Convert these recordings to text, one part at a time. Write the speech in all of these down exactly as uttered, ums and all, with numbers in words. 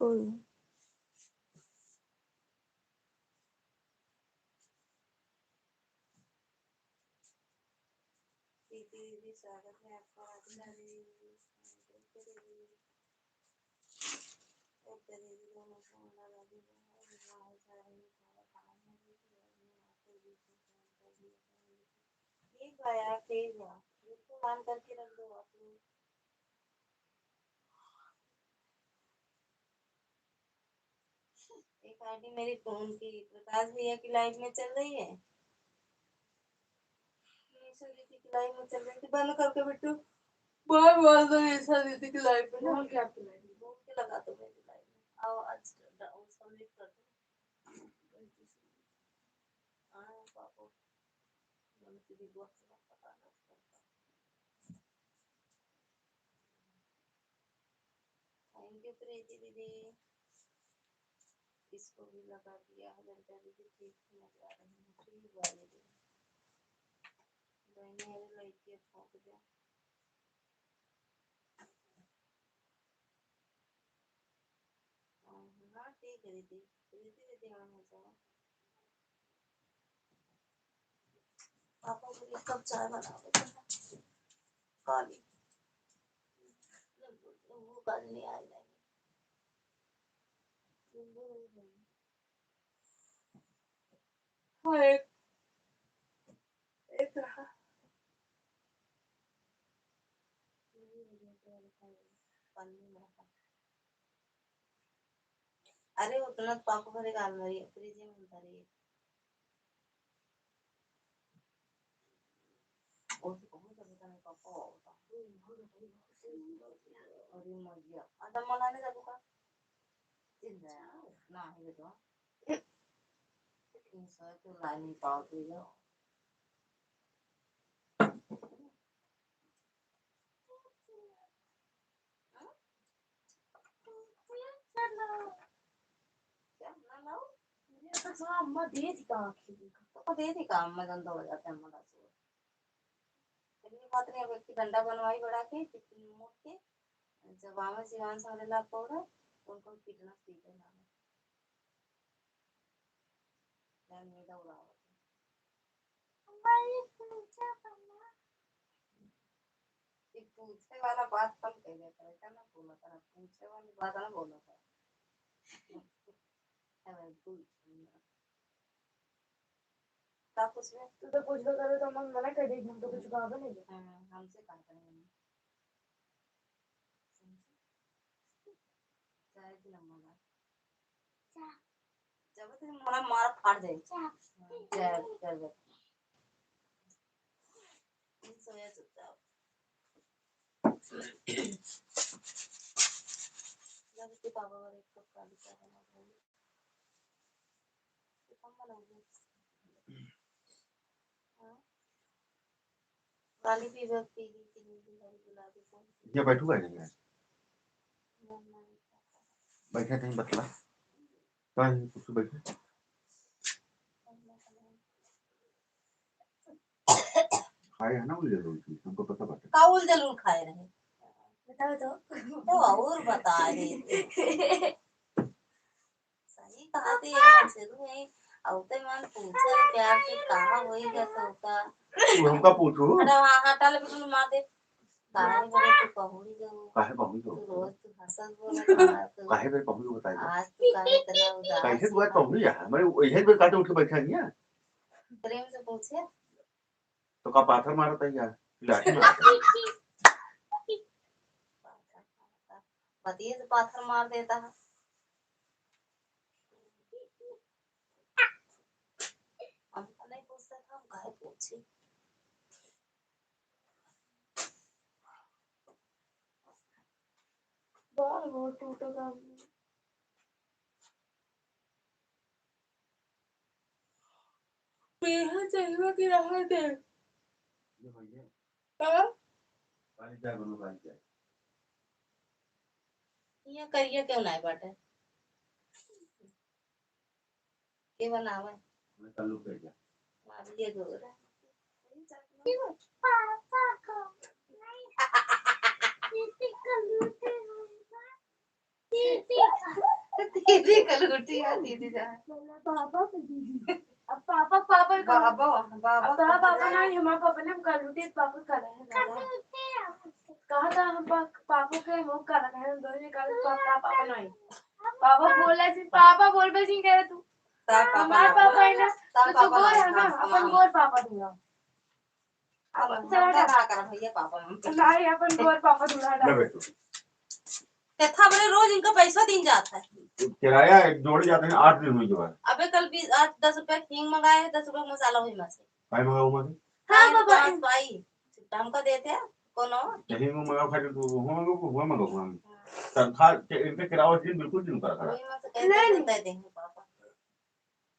कोई। दीदी, दीदी, स्वागत है आपका। राधिका दीदी, राधिका दीदी, राधिका दीदी, दोनों को हमारा राधिका है, बाहर जा रही है, थोड़ा काम है, दीदी, और मैं आपको बीच में फोन कर दिया था, दीदी। ठीक बा यार, ठीक बा। बिल्कुल on करके रख दो आप लोग। एक आईडी मेरी फोन की प्रकाश भैया की लाइव में चल रही है, निशा दीदी की लाइव में चल रही थी, बंद करके बिट्टू, बार बार तो निशा दीदी की लाइव में ना। बोल के आपकी लाइव में। बोल के लगा दो मेरी लाइव में। आओ, आज ड-, ड-, उसको म्यूट कर दो। हाँ, पापा। बोलो, दीदी, बहुत पता ना। Thank you प्रीति दीदी। इसको भी लगा दिया है ललिता दीदी, ठीक नजर आ रही है। ठीक बा दीदी। बहनी, अरे लड़की अब भोंक दे। हाँ, हाँ, ठीक है दीदी। प्रीति दीदी, हाँ, हो जाओ। पापा के लिए कप चाय बनावे के है। काली। वो काली नहीं आई, नहीं। हाँ, एक, एक रहा। अरे, उतना तो पापा भरे गाल मारी, फ्रिज में उतारी। अरे मर गया। आता मनाने जाबू का? जिंदा है। ना है बेटा। तीन सौ तो ला नहीं पाओ तू जो। हाँ? क्या ना लाओ? ये तो जो अम्मा दे दी का आखिर देखा। तो दे दी का अम्मा, जन दौड़ जाते हैं अम्मा का सो। चलिए बात नहीं, अब एक ठो डंडा बनवाई बड़ा के, चिकनी मोट के, जब आवे जीवान सारे लाग पाउडर, उनको कीटनाशक दे देना। जान में दौड़ावत है। हमारी पूजा करना। ये पूछे वाला बात कम कह देता है, ऐसा ना बोला था, पूछे वाली बात ना बोला था। अरे पूछ। का पूछबे? तू तो पूछबे करे तो हम मना कर देब, हम तो कुछ कहबे नहीं। हाँ, हमसे कहा करेंगे। चाय की लम्बा बात। चाय। जब तक मोला मार फाड़ दे। चाय। चाय, चाय, चाय। सोया चुपचाप। जब के पापा वाले एक कप काली चाय बना दो। काली पीबे, पीली, पीली, गुलाबी, गुलाबी, कौन सी? ये बैठू का नहीं है? बैठा कहीं बतला। कहीं कुछ बैठा। खाए है ना उल्टे रोटी, हमको पता बाटे। का उल्टे लूल खाए रहे? बताओ तो। तो और बता रहे थे। सही कहा थे, ये मन से तू है, अब ते मन पूछे प्यार से कहाँ होई गा तो का? तू हमका पूछू? अरे हाँ, हटा ले, बिल्कुल मार दे। काहे बरे तू पहुड़ी गऊ? काहे पहुड़ी गऊ? तू रोज तू हंसत बोलत रहा तू। काहे बरे पहुड़ी बताई? आज तू काहे इतना उदास है? कैसे तू आज पहुड़ी है? मैं वही बेर काटे उठ के बैठा नहीं है। प्रेम से पूछे। तो का पाथर मारत है यार? लाठी मारत है। पति से पाथर मार देता है। हम तो नहीं पूछते थे, हम काहे पूछे? बाल बहुत टूटेगा। मेरा चेहरा की रहा दे। ये भैया। हाँ? काली चाय बनो, काली चाय। ये करिया क्यों नहीं बाटे? के बनावे? मैं कल्लू के जा। मार लिए गोरा। पापा को नहीं। किसी को लूटे होगा। दीदी का लूटी है, दीदी जा। पापा को दीदी। अब पापा, पापा का बाबा, बाबा अब का पापा बोला? नहीं, हमारे पापा ने हम कर लूटी, पापा कर रहे हैं। कहा था हम पा-, पापा के हम कर रहे हैं, दोनों निकाल पापा, पापा नहीं। पापा बोला जी, पापा बोल बे जी कह तू। ता पापा हमार ना पापा है ना, ता तो पापा गोर ना है ना, हाँ, अपन हाँ। गोर पापा दूंगा। अब चला हम जा। का करब भैया पापा हम? नहीं, अपन गोर पापा दूंगा ना। ले बेटू। ते था बड़े रोज इनका पैसा दिन जाता है। किराया एक जोड़े जाते हैं, आठ दिन हुई के बाद। अबे कल भी आठ दस रुपया हींग मंगाए हैं, दस रुपया मसाला हुई मासे। भाई मंगाऊ मासे? हाँ, हाँ, बाबा। पाँच भाई। छुट्टा हमका देते हैं, कोनो? यही में मंगाओ, खाली तू हुआ मंगाओ, हुआ मंगाओ, हुआ मंगाओ। हाँ। तनख्वाह के, इनके किराया दिन बिल्कुल दिन कर खड़ा। वही मासे नहीं, कहते नहीं। हैं, दे देंगे पापा।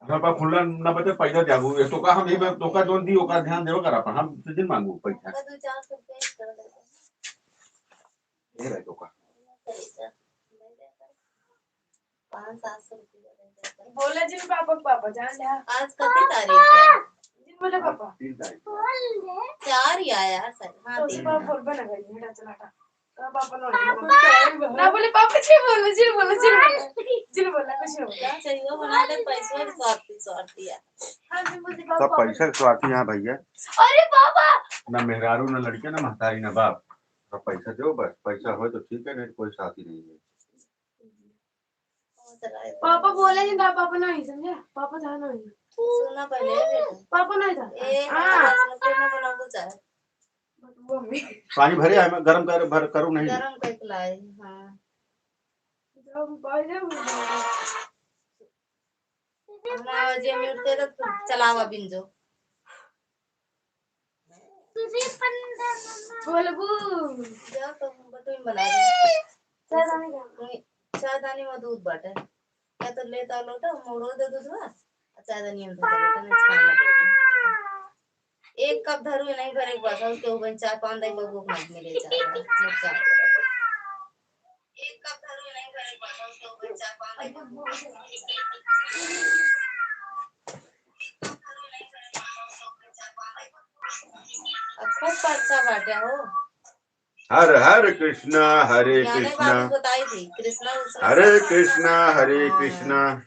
हमरा पास खुला ना बचे, पैसा जाबू। ये तो का हम ये तो का जोन दी, ओका ध्यान देवे करा, पर हम से दिन मांगू पैसा। हमका दो चार सौ रुपया extra दे दे। ये रहे तो का। पाँच सात सौ रुपया दे दे। बोले जिन पापा, पापा जान ले। आज कति तारीख है? जिन बोले पापा। आज तीन तारीख। चार ही आया यार, सर। हाँ, तो तीन। सुबह बोल बना गई, मेरा चला था। ना बोले, "पापा जी बोलो, जी बोलो, जी बोलो, जी बोलो, कुछ नहीं बोला।" अच्छा, यो बना दे, पैसवा के स्वार्थी, स्वार्थी है। हाँ जी, मुझे सब पापा पैसा के स्वार्थी यहाँ भैया। अरे बाबा! ना मेहरारू, ना लड़के, ना महतारी, ना बाप। सब पैसा दो बस, पैसा हो तो ठीक है, नहीं तो कोई साथी नहीं है। पापा बोले नहीं था, पापा नहीं समझा, पापा था नहीं। सुना पहले बेटा। पापा नहीं था। ए, हाँ। हाँ, बस में कोई ना बनाओ कुछ है। बस वो में। पानी भरे है, मैं गरम कर, भर करूँ नहीं। गरम करके लाए, हाँ। जब पहले वो ना जे मिलते तो चलावा बिंजो। बोलबू। जा तो बटुई में बना दे। चाय दानी का? नहीं, चाय दानी में दूध बाटे। या तो लेता लोटा, मोड़ो दे दूधवा, आ चाय दानी में दे दे, तने छान दे दे। एक कप धरू नहीं भरे के बस, और केहू बन चाय पान दे, बबू अपना मिले चाय, नुकसान। खूब परचा बाटे हो। हर हर कृष्णा, हरे कृष्णा। हरे कृष्णा, हरे कृष्णा।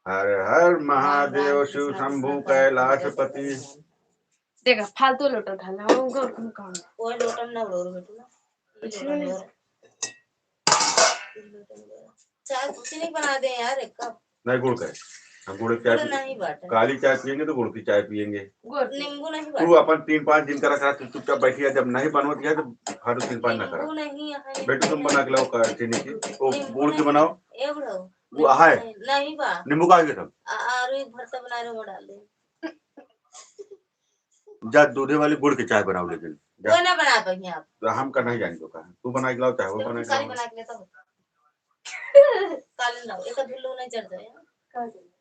हर हर महादेव शिव शंभू कैलाशपति। देखा, फालतू लोटा उठा ला, वो उनका, उनका काम। वो लोटा में ना उड़ो, उड़ो, बेटू, ना। ये अच्छा। लोटा में उड़ो। ये लोटा में उड़ो। चाय चीनी बना दे यार, एक कप। नहीं, गुड़ का है। हम गुड़ की चाय गुड़ पी-, नहीं बाटे। काली चाय पियेंगे तो गुड़ की चाय पियेंगे। गुड़। नींबू नहीं तू बाटे। अपन तीन पाँच दिन का रखा, तू चुपचाप बैठी है, जब नहीं बनवत है तो फालतू तीन पाँच ना करा। नींबू नहीं है, नींबू बेटी, तुम नहीं। बना के लाओ का-, चीनी की, वो नींबू गुड़ की नहीं। बनाओ। ए बुढ़ऊ, वो नींबू है। नहीं, नहीं बा। नींबू का है सब? आ-, आलू एक भरता बना रहे, वो डाल दे। जा दूधे वाली गुड़ के चाय बनाओ, लेकिन जा। कोई ना बना पाएंगे आप। तो हम का नहीं जानी तो का। तू बना के लाओ, चाहे वो चलो, बना के तुम सारी लाओ। बना के लेता हूँ। काली लाओ, एक धुल्लो नहीं चढ़ जाए।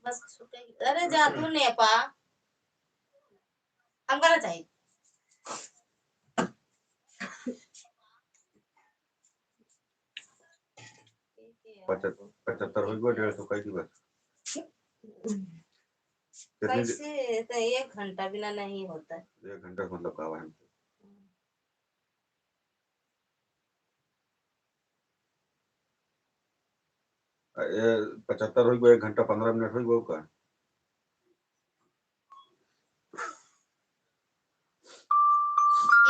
बस छुट्टे। अरे जा तू नेपा। हम का चाहिए। पचहत्तर, पचहत्तर हो गया, डेढ़ सौ कह दी बस। कितनी दे-, कैसे? तो एक घंटा बिना नहीं होता है। एक घंटा से मतलब का हुआ हमसे? अ, ए, पचहत्तर हो गया, एक घंटा पन्द्रह मिनट हो गया का?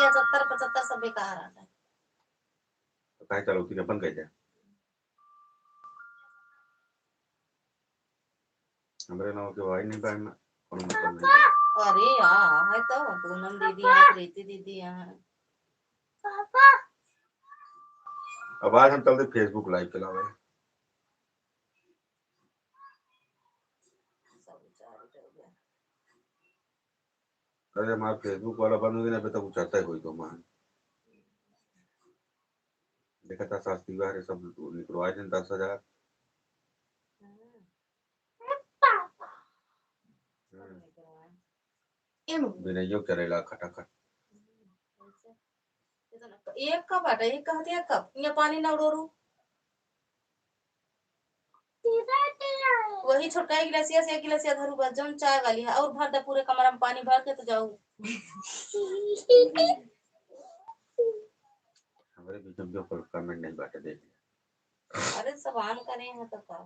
ये सत्तर पचहत्तर सब बेकार आता है। तो काहे चलो, उसी ने अपन कह दिया। हमरे नाव के भाई नहीं बा, कोनो मतलब नहीं बा। अरे, आ, है तो पूनम दीदी है, प्रीति दीदी है। पापा। अब आज हम चलते Facebook live चलावे। अरे, हमारा Facebook वाला बंद हो गया ना, अबे तक उचाता ही कोई तो मान। देखा था सास दीवार है, सब निकलवा दें दस हजार। हम्म। बिना यो करेला खटाखट। एक कप आटा, एक कहते एक कप, ये पानी ना उड़ोरू। वही छोटका एक गिलासिया से एक गिलासिया धरू बस, जौन चाय वाली है, और भर दे पूरे कमरा में पानी भर के तो जाऊ। हमरे भी तुमके ऊपर comment नहीं बाटे, देख लिया। अरे सब on करे हैं तो का?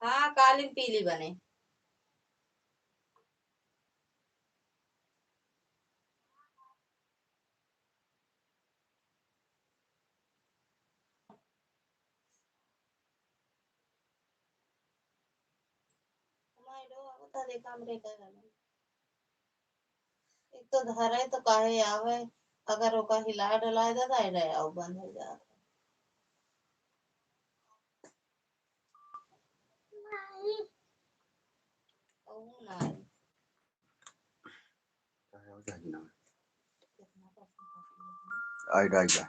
हाँ, कालीन पीली बने। हमारे डो आवता देखा हमरे का गाना। एक तो धरे तो काहे आवे, अगर ओका हिला डुलाए देता है, रहे आओ बंद हो जाता। नहीं। कहूँ नहीं। काहे हो जाही ना? कितना percent आती है? आइड आई जा।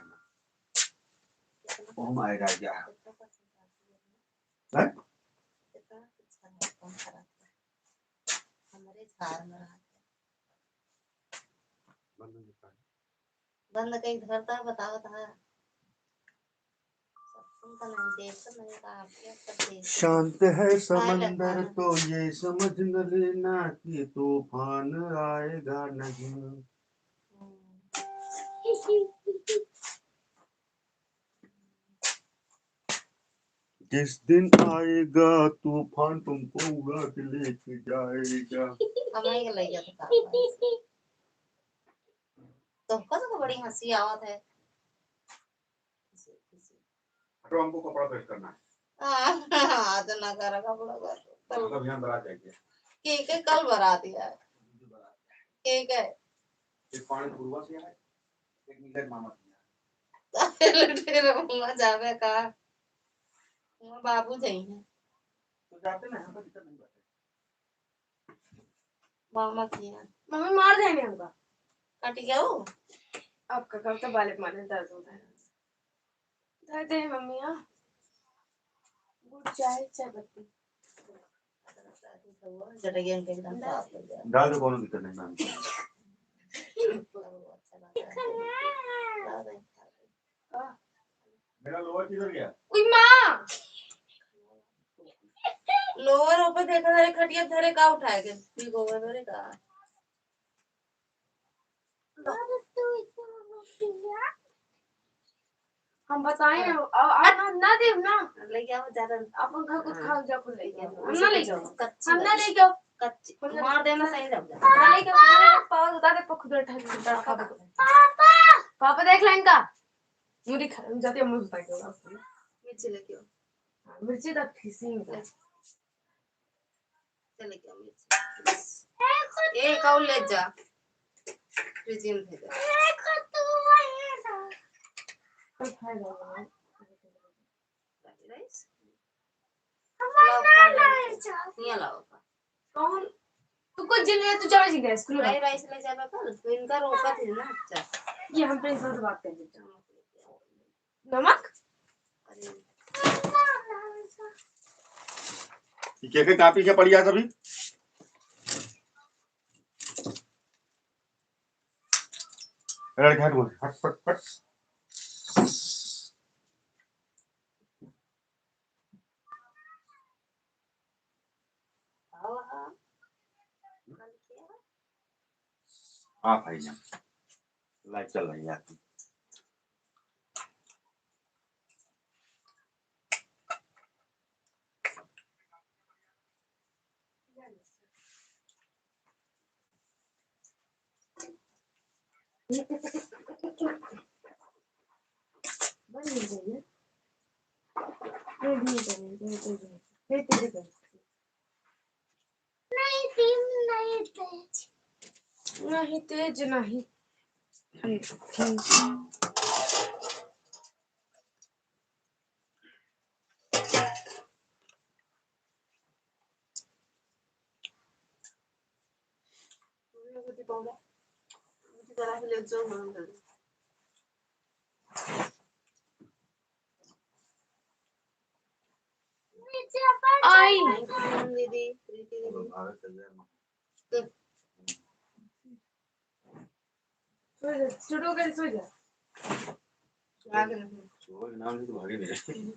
कितना ओम आइड आई जा। कितना percent आती है? हैं? कितना percent आती है? हमरे झार में रहत है। बंद हो जाता है। बंद कई धरता बतावत है। सब सुनता नहीं, देखता नहीं, का आपके सब देखते। शांत है समंदर तो ये समझ न लेना कि तूफान आएगा नहीं। हम्म। जिस दिन आएगा तूफान तुमको उड़ा के लेके जाएगा। हमारे के लइका तो का करे? तोहका तो बड़ी हंसी आवत है। हटो, हमको कपड़ा press करना है। हाँ, आज ना करा कपड़ा press। मतलब यहाँ बारात जाएगी। के, के कल बारात है? के, के? एक पानी पूर्वा से है, एक नीरज मामा से है। फिर, फिर वहाँ जावे का? वहाँ बाबू जाई हैं। तो जाते ना, यहाँ पर दिक्कत नहीं बात है। मामा किया। मम्मी मार देंगे हमका। कट गया वो? आपका कब तो बालक मारे दर्द होता है। दे दे मम्मी, हाँ। गुड़ चाय, चाय पत्ती। जरा ये इनके एकदम साफ हो गया। डाल दो, कोनो दिक्कत नहीं, मैम। अच्छा लगा है। डाल दे। मेरा लोअर किधर गया? उई माँ। लोअर ऊपर देखा था, खटिया धरे का उठाए के, ठीक हो गया, धरे का। हम बताएं, अब, अब ना, ना देव ना। ले जाओ, ज्यादा अपन घर कुछ हाँ। खाओ, जाओ, खुद ले जाओ। हम ना ले जाओ। कच्ची हम ना वाली। ले जाओ। कच्ची। खुद ले मार देना सही रह जाओ। ना ले जाओ, ना ले जाओ, पाव उतार दे, खुद उठा के उतार खा दो। पापा। पापा देख लें इनका। मुझे खा, जाते हैं, मुझे उतार के लाओ। मिर्ची लेके आओ। हाँ, मिर्ची तो खीसी में ले। चले गया मिर्च। एक और ले जा। फ्रिज में भेजा। राइस? लाओ, खा लो। नहीं अलावा का। कौन? तू कुछ जिन ले, तू चला जी गैस, खुलो। फ्राई राइस ले जाबे कल, तो इनका रोका थे ना। चल। ये हम प्रिंसिपल से बात कर लेते हैं। नमक? ये के, के कॉपी के पढ़िया सभी? अरे, हट, हट, हट, हट। हाँ भाई जान, लाइव चल रही है आपकी। नहीं, नहीं तेज। नहीं तेज, नहीं ठंडी। आई। दीदी, प्रीति दीदी। सो जा, छोटू कह, सो जा। आगे नहीं। सो नाम नहीं तो भागे नहीं।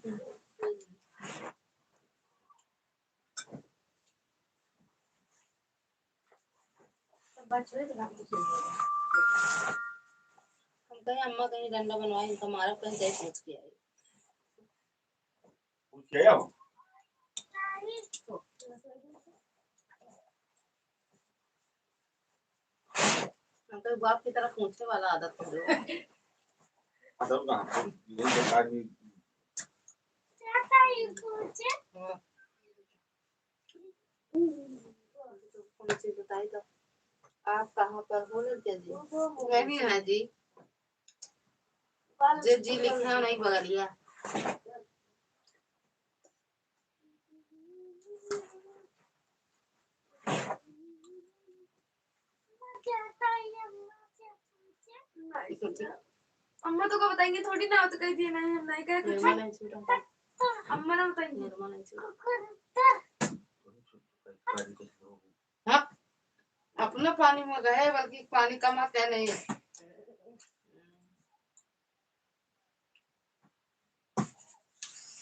बच्चे तो भाग के खेल रहे हैं। हम कहे, "अम्मा कहीं डंडा बनवाए, इनका मारा कहीं, जाए पूछ के आए।" पूछ के आया हो? हम तो बाप की तरह पूछने वाला आदत है। मतलब ना, यही सरकार भी। हाँ। कौन सी बताई तो? आप कहाँ पर हो लड़किया जी? मैं भी ना जी। जे जी लिखे हैं, नहीं बगलिया। नहीं, अम्मा तो को बताएंगे थोड़ी ना, वो तो कह दिए नहीं, हम नहीं कहे कुछ। मेहमान नहीं छूटा। अम्मा ना बताएंगे। मेहमान नहीं छूटा। हाँ, अपना पानी में गए, बल्कि पानी कम आते नहीं।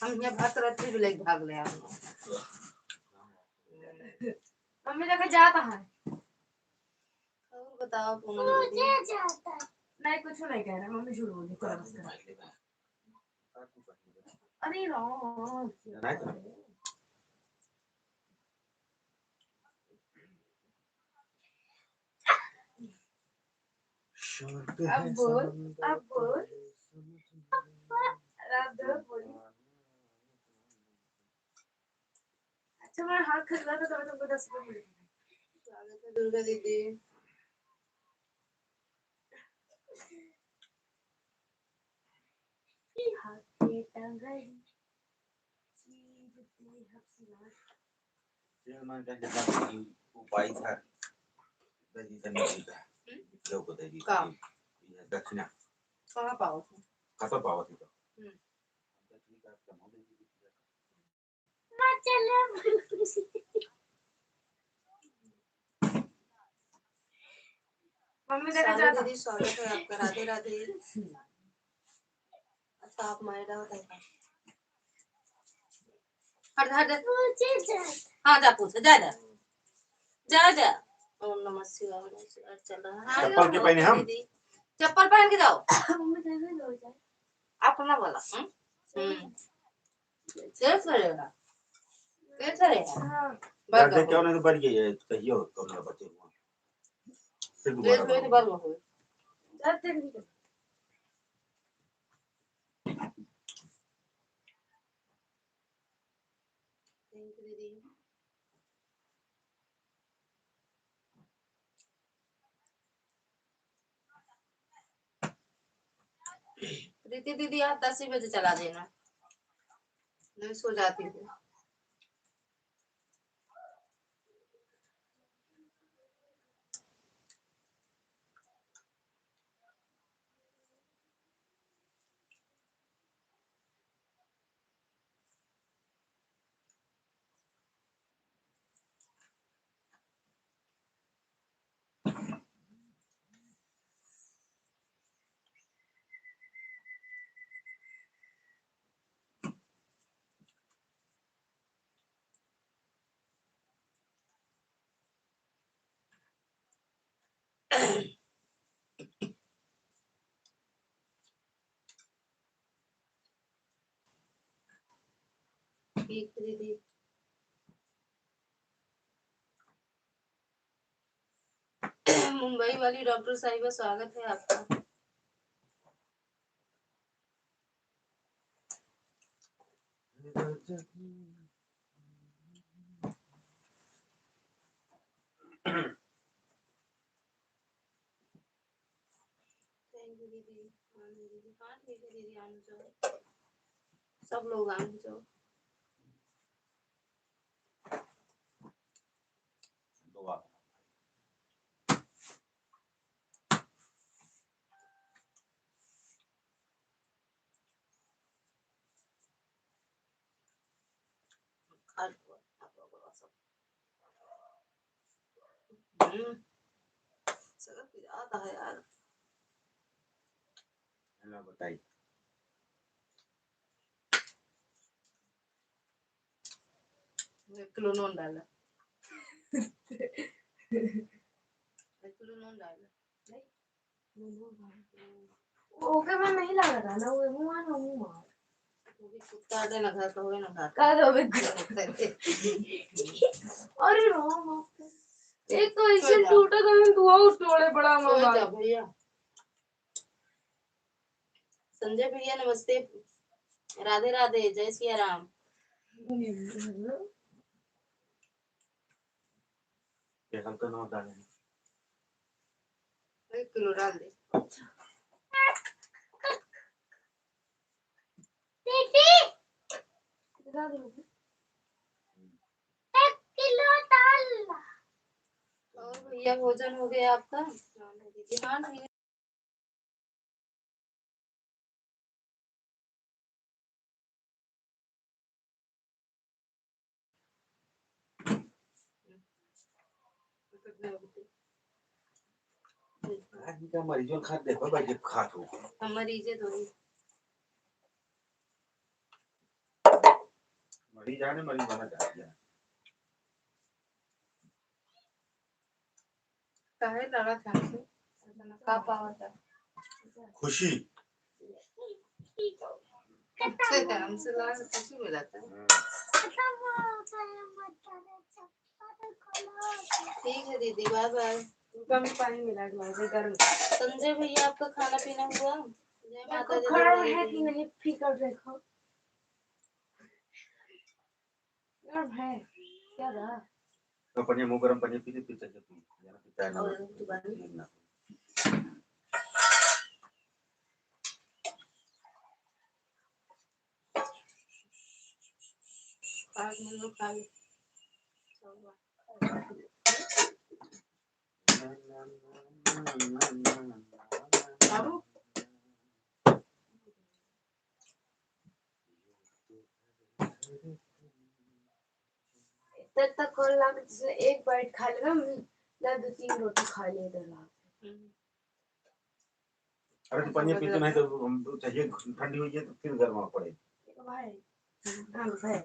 हम यहाँ भात रत्ती भी लेके भाग ले हम। मम्मी लेके जाता है। और बताओ पूनम दीदी। नहीं, कुछ नहीं कह रहे, मम्मी झूठ बोली, चलो बस कर। अरे राम। अब बोल, अब बोल। रात भर बोली। अच्छा, मैं हाथ खजला था, तब तुमको दस रुपये मिले। स्वागत है दुर्गा दीदी। हाथ के टंगरी, चीर दे हफ्सिया। ये मन का जैसा कि वो पाई था, दही जमीन का, हम्म? बिटिया को दही का? ये दक्षिणा। कहाँ पाओ थे? कहाँ पाओ थे तो? हम्म। दक्षिणा का कमाओ दही बिटिया का। मम्मी देखा सानू जाता। दीदी, स्वागत है आपका। राधे राधे। अच्छा, आप मायरा होता है। हट, हट, हट। हाँ, जा पूछ, जा, जा। जा, जा। ओम नमः शिवाय, नमः शिवाय, चल रहा है। चप्पल के पहने हम? दीदी। चप्पल पहन के जाओ। मम्मी, कैसे हो जाए? अपना वाला, हम्म? हम्म। कैसे रहेगा? कैसे रहेगा? हाँ। बंद कर। क्यों नहीं तो बढ़ गई है, कहियो कौन ना बचे हुआ। फिर दोबारा ड्रेस में बंद हो। Thank you, दीदी। प्रीति दीदी, आप दस ही बजे चला देना, मैं सो जाती हूँ। ठीक दीदी। मुंबई वाली डॉक्टर साहिबा, स्वागत है आपका। Thank you दीदी। हाँ दीदी, हाँ ठीक है दीदी, आने जाओ, सब लोग आने जाओ। हम्म। सगल पिरात है यार। चलो बताई। एक किलो नून डाला। एक किलो नून डाला। ओके में नहीं लगा था ना, वो मुंह आ ना मुंह मार। वो भी कुत्ता दे ना घर का, होए ना घर का। का दो बे? अरे राम, एक तो ऐसे कोई ना। टूटा था, मैं दुआ उस तोड़े बड़ा सो मामा। जा भैया। संजय भैया नमस्ते, राधे राधे, जय सिया राम। ये हल्का नमक डालेंगे। एक किलो डाल दे। दीदी। एक किलो डाल। और भैया भोजन हो गया आपका? हाँ, दीदी, हाँ, ठीक है। आज इनका मरीजों खात देखो भाई, जब खात हो। हम मरीजे तो ही। मरीज आने, मरीज बना जा रही है। काहे लड़ा था हमसे? का पावत है? खुशी। अच्छा है, हमसे लड़ा से खुशी मिला था। हाँ। ठीक है दीदी, बाय बाय। तुमको हम पानी मिला के लाए थे गर्म। संजय भैया, आपका खाना पीना हुआ? जय माता दी, खड़ा है कि नहीं, फिकर देखो। गर्म है, क्या रहा? तो पनिया, मुंह गरम पनिया पी ले, फिर चल जा तू। यार, पीता है ना, और वो तू बात नहीं। नहीं ना। आज हम लोग खाए। बाबू। इतना तक कॉल लाग, जैसे एक बाइट खा लेना, हम ना दो तीन रोटी खा लिए थे रात में। अरे तो पनिया पीते नहीं तो हम तो चाहिए, ठंडी हुई है तो फिर गर्मा पड़े। भाई, हाँ भाई।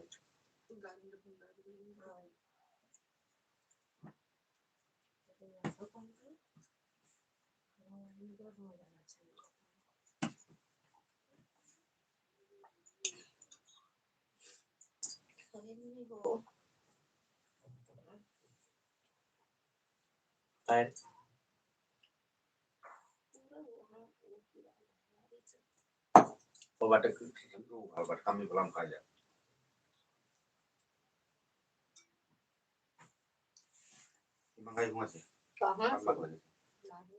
वो बाटे, वो बाटे, हम भी बलम खा जा। मंगाई हुआ से। कहाँ से? लग लगे। नहीं।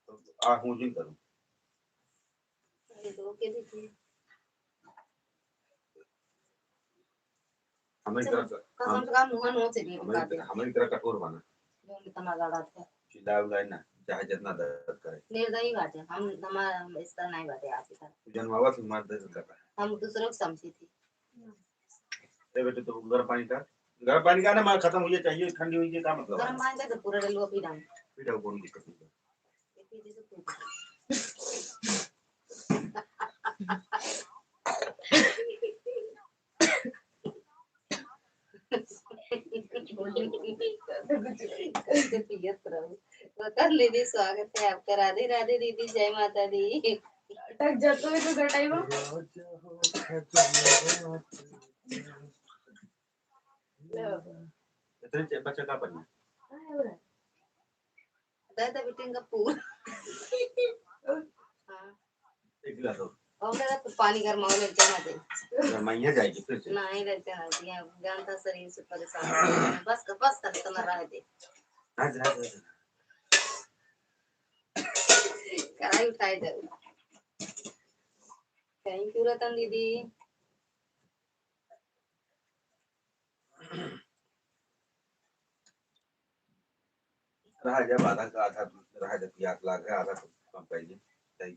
तो आ हूँ जिन करूँ। अरे तो के देखिए। हमारी अच्छा, तरह का, कसम हम, से कहा, मुँह नोच दे हमारी दिखा दे। तरह, हमारी तरह कठोर बना। जो इतना लड़ा था। चिल्ला उल्लाए ना, चाहे जितना दर्द करे। निर्दयी बात है, हम, हमारा, हम इस तरह नहीं बात है आपकी तरह। जनमावा से मार दर्द करता है। हम दूसरों को समझी थी। ए बेटे, तो गर्म पानी का, गर्म पानी का ना, मार खत्म हुई है, चाहिए ठंडी हुई है, का मतलब है? गर्म पानी का तो पूरा डलवा पी डाल। पी डाल, कौन दिक्कत नहीं है। कैसे पियत रहू। वतन दीदी, स्वागत है आपका। राधे राधे दीदी, जय माता दी। अटक जातो है तो घटाई वो। लो। इतने चे-, बच्चा का पढ़ना? हाँ, हो रहा है। दे दे बेटिन का पूरा। हाँ। एक गिलास और। और मेरा तो पानी गरमाओ, लड़के ना दे। गरमाइया जाएगी फिर से। नहीं, लड़के ना दिया, जानता शरीर से परेशान हो गया। बस कर, बस कर, इतना रह दे। हाँ, जा, जा, जा। कढ़ाई उठाए जाओ। Thank you रतन दीदी। रहा जब आधा का आधा रहा, जब प्याज लाग है, आधा तो कम करिए, सही।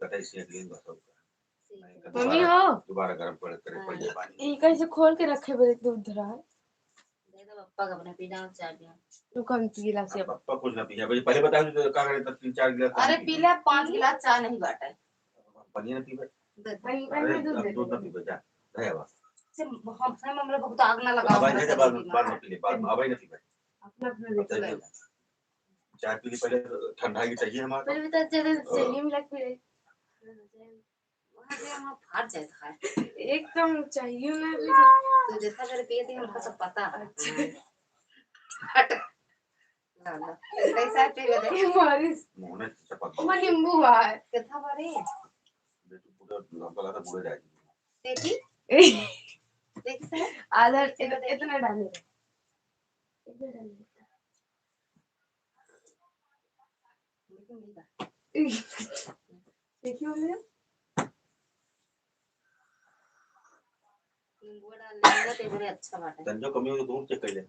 गटाई से अगले बस होगा। मम्मी हो। दोबारा गरम पड़, करे पड़ जाए पानी। ई कैसे खोल के रखे बे दूध धरा है? पप्पा का अपने पीना चाय पिया। रुको, हम गिलास अब पप्पा कुछ ना पिया भाई, पहले बता दो, का करे, तब तीन चार गिलास अरे पानी पी पी। ले, पाँच गिलास चाय नहीं बाटे। पानी ना पीबे। दे दे। भाई, अरे, इनमें दूध अब दे दूध ना दे। पीबे, जा। रहे अब। से हम, हम, हमरा बहुत आग ना लगाओ, अब आई हमरा नहीं, बाद शरीर में, में। बाद में पी ले, बाद में, अब आई ना पीबे। अपना, अपना अब लेके जाइए। जाओ। चाय पी ले पहले, ठंडा ही चाहिए हमारे। पहले बता, जरा और सही में लग पी ले। वहाँ से हम फाट जाए था। एकदम चाहिए ना भी। तो जैसा कर पिए थे, हमको सब पता है। अच्छा। हट। ला, ला। कैसा पी ले? ये मारिस। मुंह में चपक गया। ओमा नींबू है। कितना बारी? बेटी पूरा लंबा लगा पूरा जाएगी। देखी? देखी तो? आधा, चलो इत-, देखी। इतना डाले। इतना डाले। देखियो भैया। नींबू डाल लेंगे तो बड़े अच्छा बाटे। तंजो कमी हो तो दूर चेक कर ले।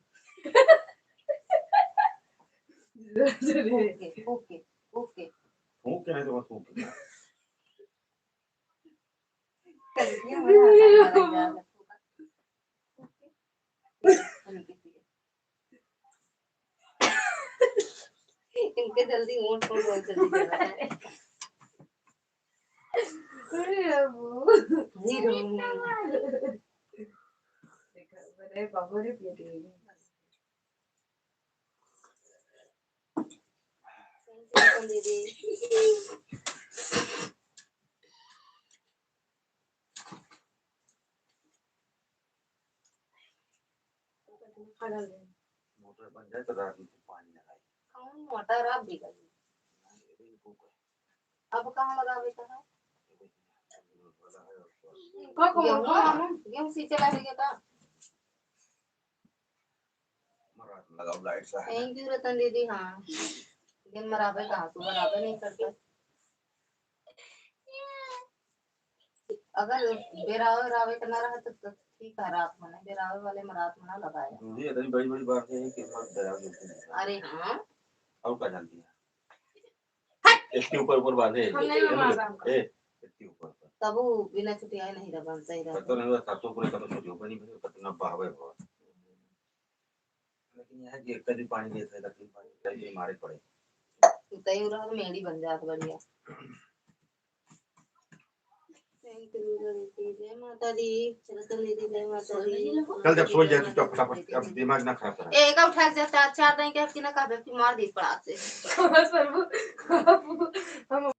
Okay, okay, okay. फूंक के नहीं तो मत फूंक। तंजो वाला हटा दे। इनके जल्दी ओंठ पर बहुत जल्दी चढ़ा है। अरे बाबू। हीरो। देखा, अरे बाबू रे, पिए पिए। दीदी। मोटर बन जाए तो रात में पानी लगाई। कौन मोटर आप भी करिए? अब कहाँ लगावे का है? का कहूँ? गेहूँ, गेहूँ सींचे लागे का? मरात लगाओ, लाइट सा है। Thank you रतन दीदी। हाँ, दिन मराबे कहाँ, सुबह मराबे नहीं करता। अगर बेरावे रावे के ना रहे तो, तो ठीक है, रात में नहीं, बेरावे वाले में रात में ना लगाए। दूधी इतनी बड़ी बड़ी बात है कि मत बेरावे देती है। अरे हाँ। और का जानती है? हट! इसके ऊपर ऊपर बांधे। हम नहीं ए, मार रहा हमको। ए, इसके ऊपर ऊपर। तब वो बिना छुट्टी आए नहीं रहा, बांधता ही रहा। तो नहीं हुआ, सातों पूरे कब छुट्टी ऊपर नहीं बने, कितना बहावे बहुत। लेकिन यह है कि एक कभी पानी देता है, लेकिन पानी चाहिए, मारे पड़े। तू तई उड़ा तो मेड़ी बन जात बढ़िया। Thank you, दुर्गा दीदी। जय माता दी, रतन दीदी, जय माता दी। चल, जब सोई जाए, चुपचाप फटाफट, अब दिमाग ना खराब करा। ए, एका उठा के जा, चार, चार दिन के हफ्ते ना कहबे कि मार दी पड़ा से। बस प्रभु, हम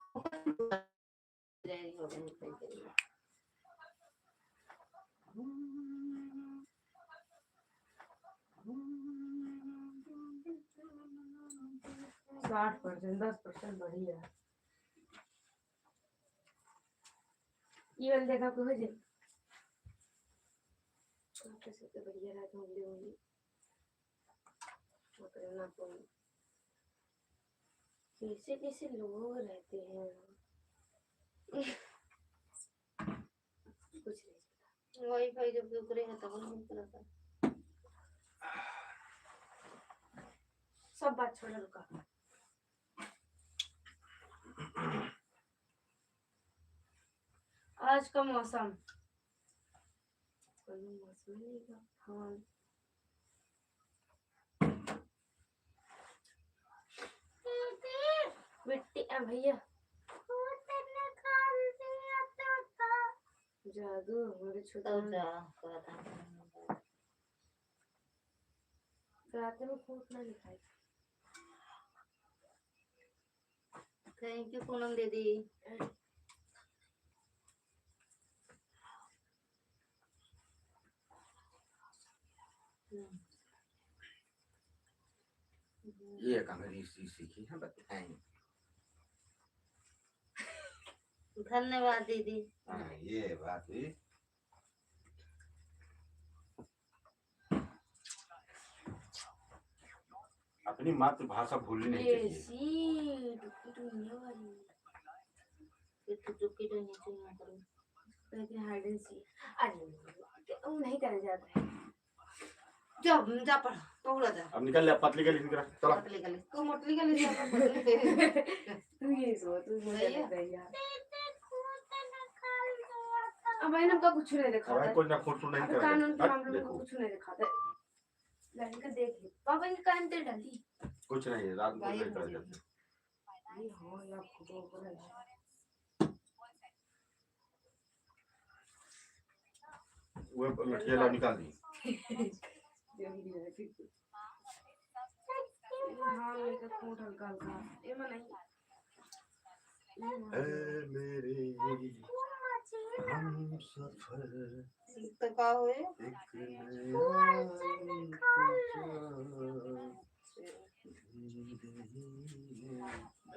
साठ percent, दस percent बढ़िया। ये वाला देखा को हो जाए। सबसे तो बढ़िया रात होंगे, होंगे। ओकरे ना कोई। कैसे कैसे लोग रहते हैं। कुछ नहीं। Wi-Fi जब ओकरे है तब नहीं चलता। सब बात छोड़, रुका। आज का मौसम, कोई मौसम नहीं का, हाँ। मिट्टी, आ भैया। जादू हमारे छोटा तब जा, कहता है। रात में फूट ना दिखाई। Thank you पूनम दीदी। ये एक अंग्रेजी सीखी है, बताएं। धन्यवाद दीदी। हाँ, ये बात हुई। अपनी मातृभाषा भूलनी नहीं ये चाहिए। सी, टुकी टुकी ये वाली। ये तो टुकी टुकी यहाँ पर। कहते हैं hide and seek। अरे, वो नहीं करे जाते हैं। जा, जा पढ़, पहुड़ा जा। अब निकल ले, पतली गली निकल, चला। पतली गली, तू मोटली गली जा, पतली। तू ये सो, तू मुझे भैया। लग रही है। अब भाई, हमका कुछ नहीं दिखा अब भाई, रहा है। कोई ना, फोन सुन नहीं अब कर रहा है। कानून के हट, मामले में देखो। कुछ नहीं दिखाते। लाइन का देख ले। पापा, ये काहे में तेल डाल दी? कुछ नहीं, रात को बाहर नहीं कर निकल जाते। ये हाँ, यार, फोटो ऊपर है। वो लठिया ला निकाल दी। हाँ, मेरे को फोन हल्का हल्का। ये में नहीं। ए मेरे हमसफर, तो का होए? एक नया इंतजार।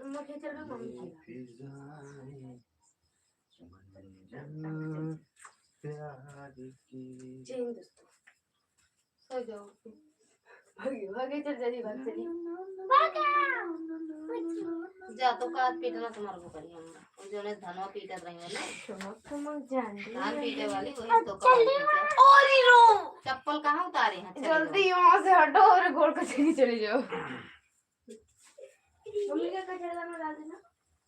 मुझे चल रहा मम्मी की। फिजाएं मंजन प्यार की। जय हिंद दोस्तों। सो जाओ। भागे, भागे, चल, जल्दी भाग, चली। जा, तो का पीटना तुम्हारे को करी हमरा। वो जो ने धनवा पीटत रही है ना। चमक, चमक जान रही धान है। पीटे वाली, वही तो का पीटे। और ही रो। चप्पल कहाँ उतारे हैं? चली जल्दी जाओ। वहाँ से हटो और गोड़ को चली, चली जाओ। मम्मी का कचरा में डाल देना।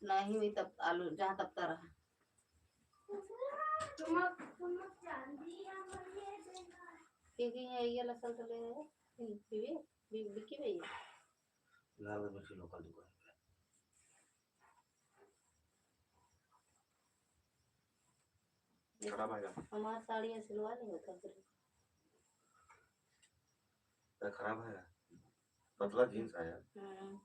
नहीं, वही तब आलू जहाँ तपता रहा। तुम, तुम चांदी या मम्मी देना। क्योंकि ये, ये लसन तो ले आए। हम्म, बीबी, बी-, बिक्की भैया। लाल मिर्ची लोकल दुकान पे। खराब आएगा। हमार साड़ी है, सिलवा नहीं होता फिर। तो खराब है, पतला जींस आया। हम्म।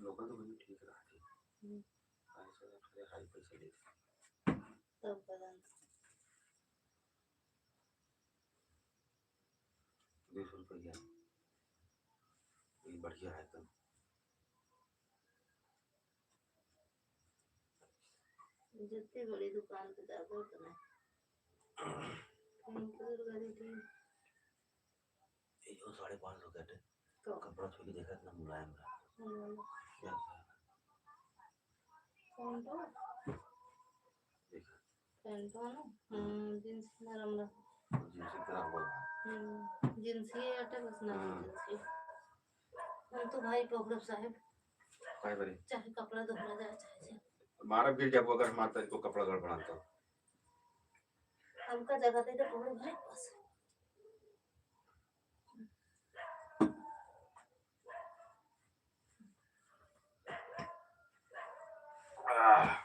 लोकल तो मुझे ठीक रहा थी। हम्म। ऐसे थोड़े हाई पैसे लेते। तब बदल। बीस रुपया। ये बढ़िया है एकदम। जितनी बड़ी दुकान पे जाबो उतना। कहीं दूर गली थी। ये जो साढ़े पाँच सौ का है, तो? कपड़ा छू के देखा, इतना मुलायम रहा। हम्म। क्या था? कौन था? देखा। पैंट हो ना? हम्म। हम्म, जींस नरम रहा। जींस इतना हुआ है। हम्म, जींस ही अटे बस ना, हम्म। जींस ही। हम तो भाई पकड़ब साहेब। काहे बरे? चाहे कपड़ा दोहरा जाए, चाहे जे। मारा गिर जाबो अगर हमार तरीको कपड़ा गड़बड़ान तो। हमका जगह दे दे पकड़ब भाई बस। आह।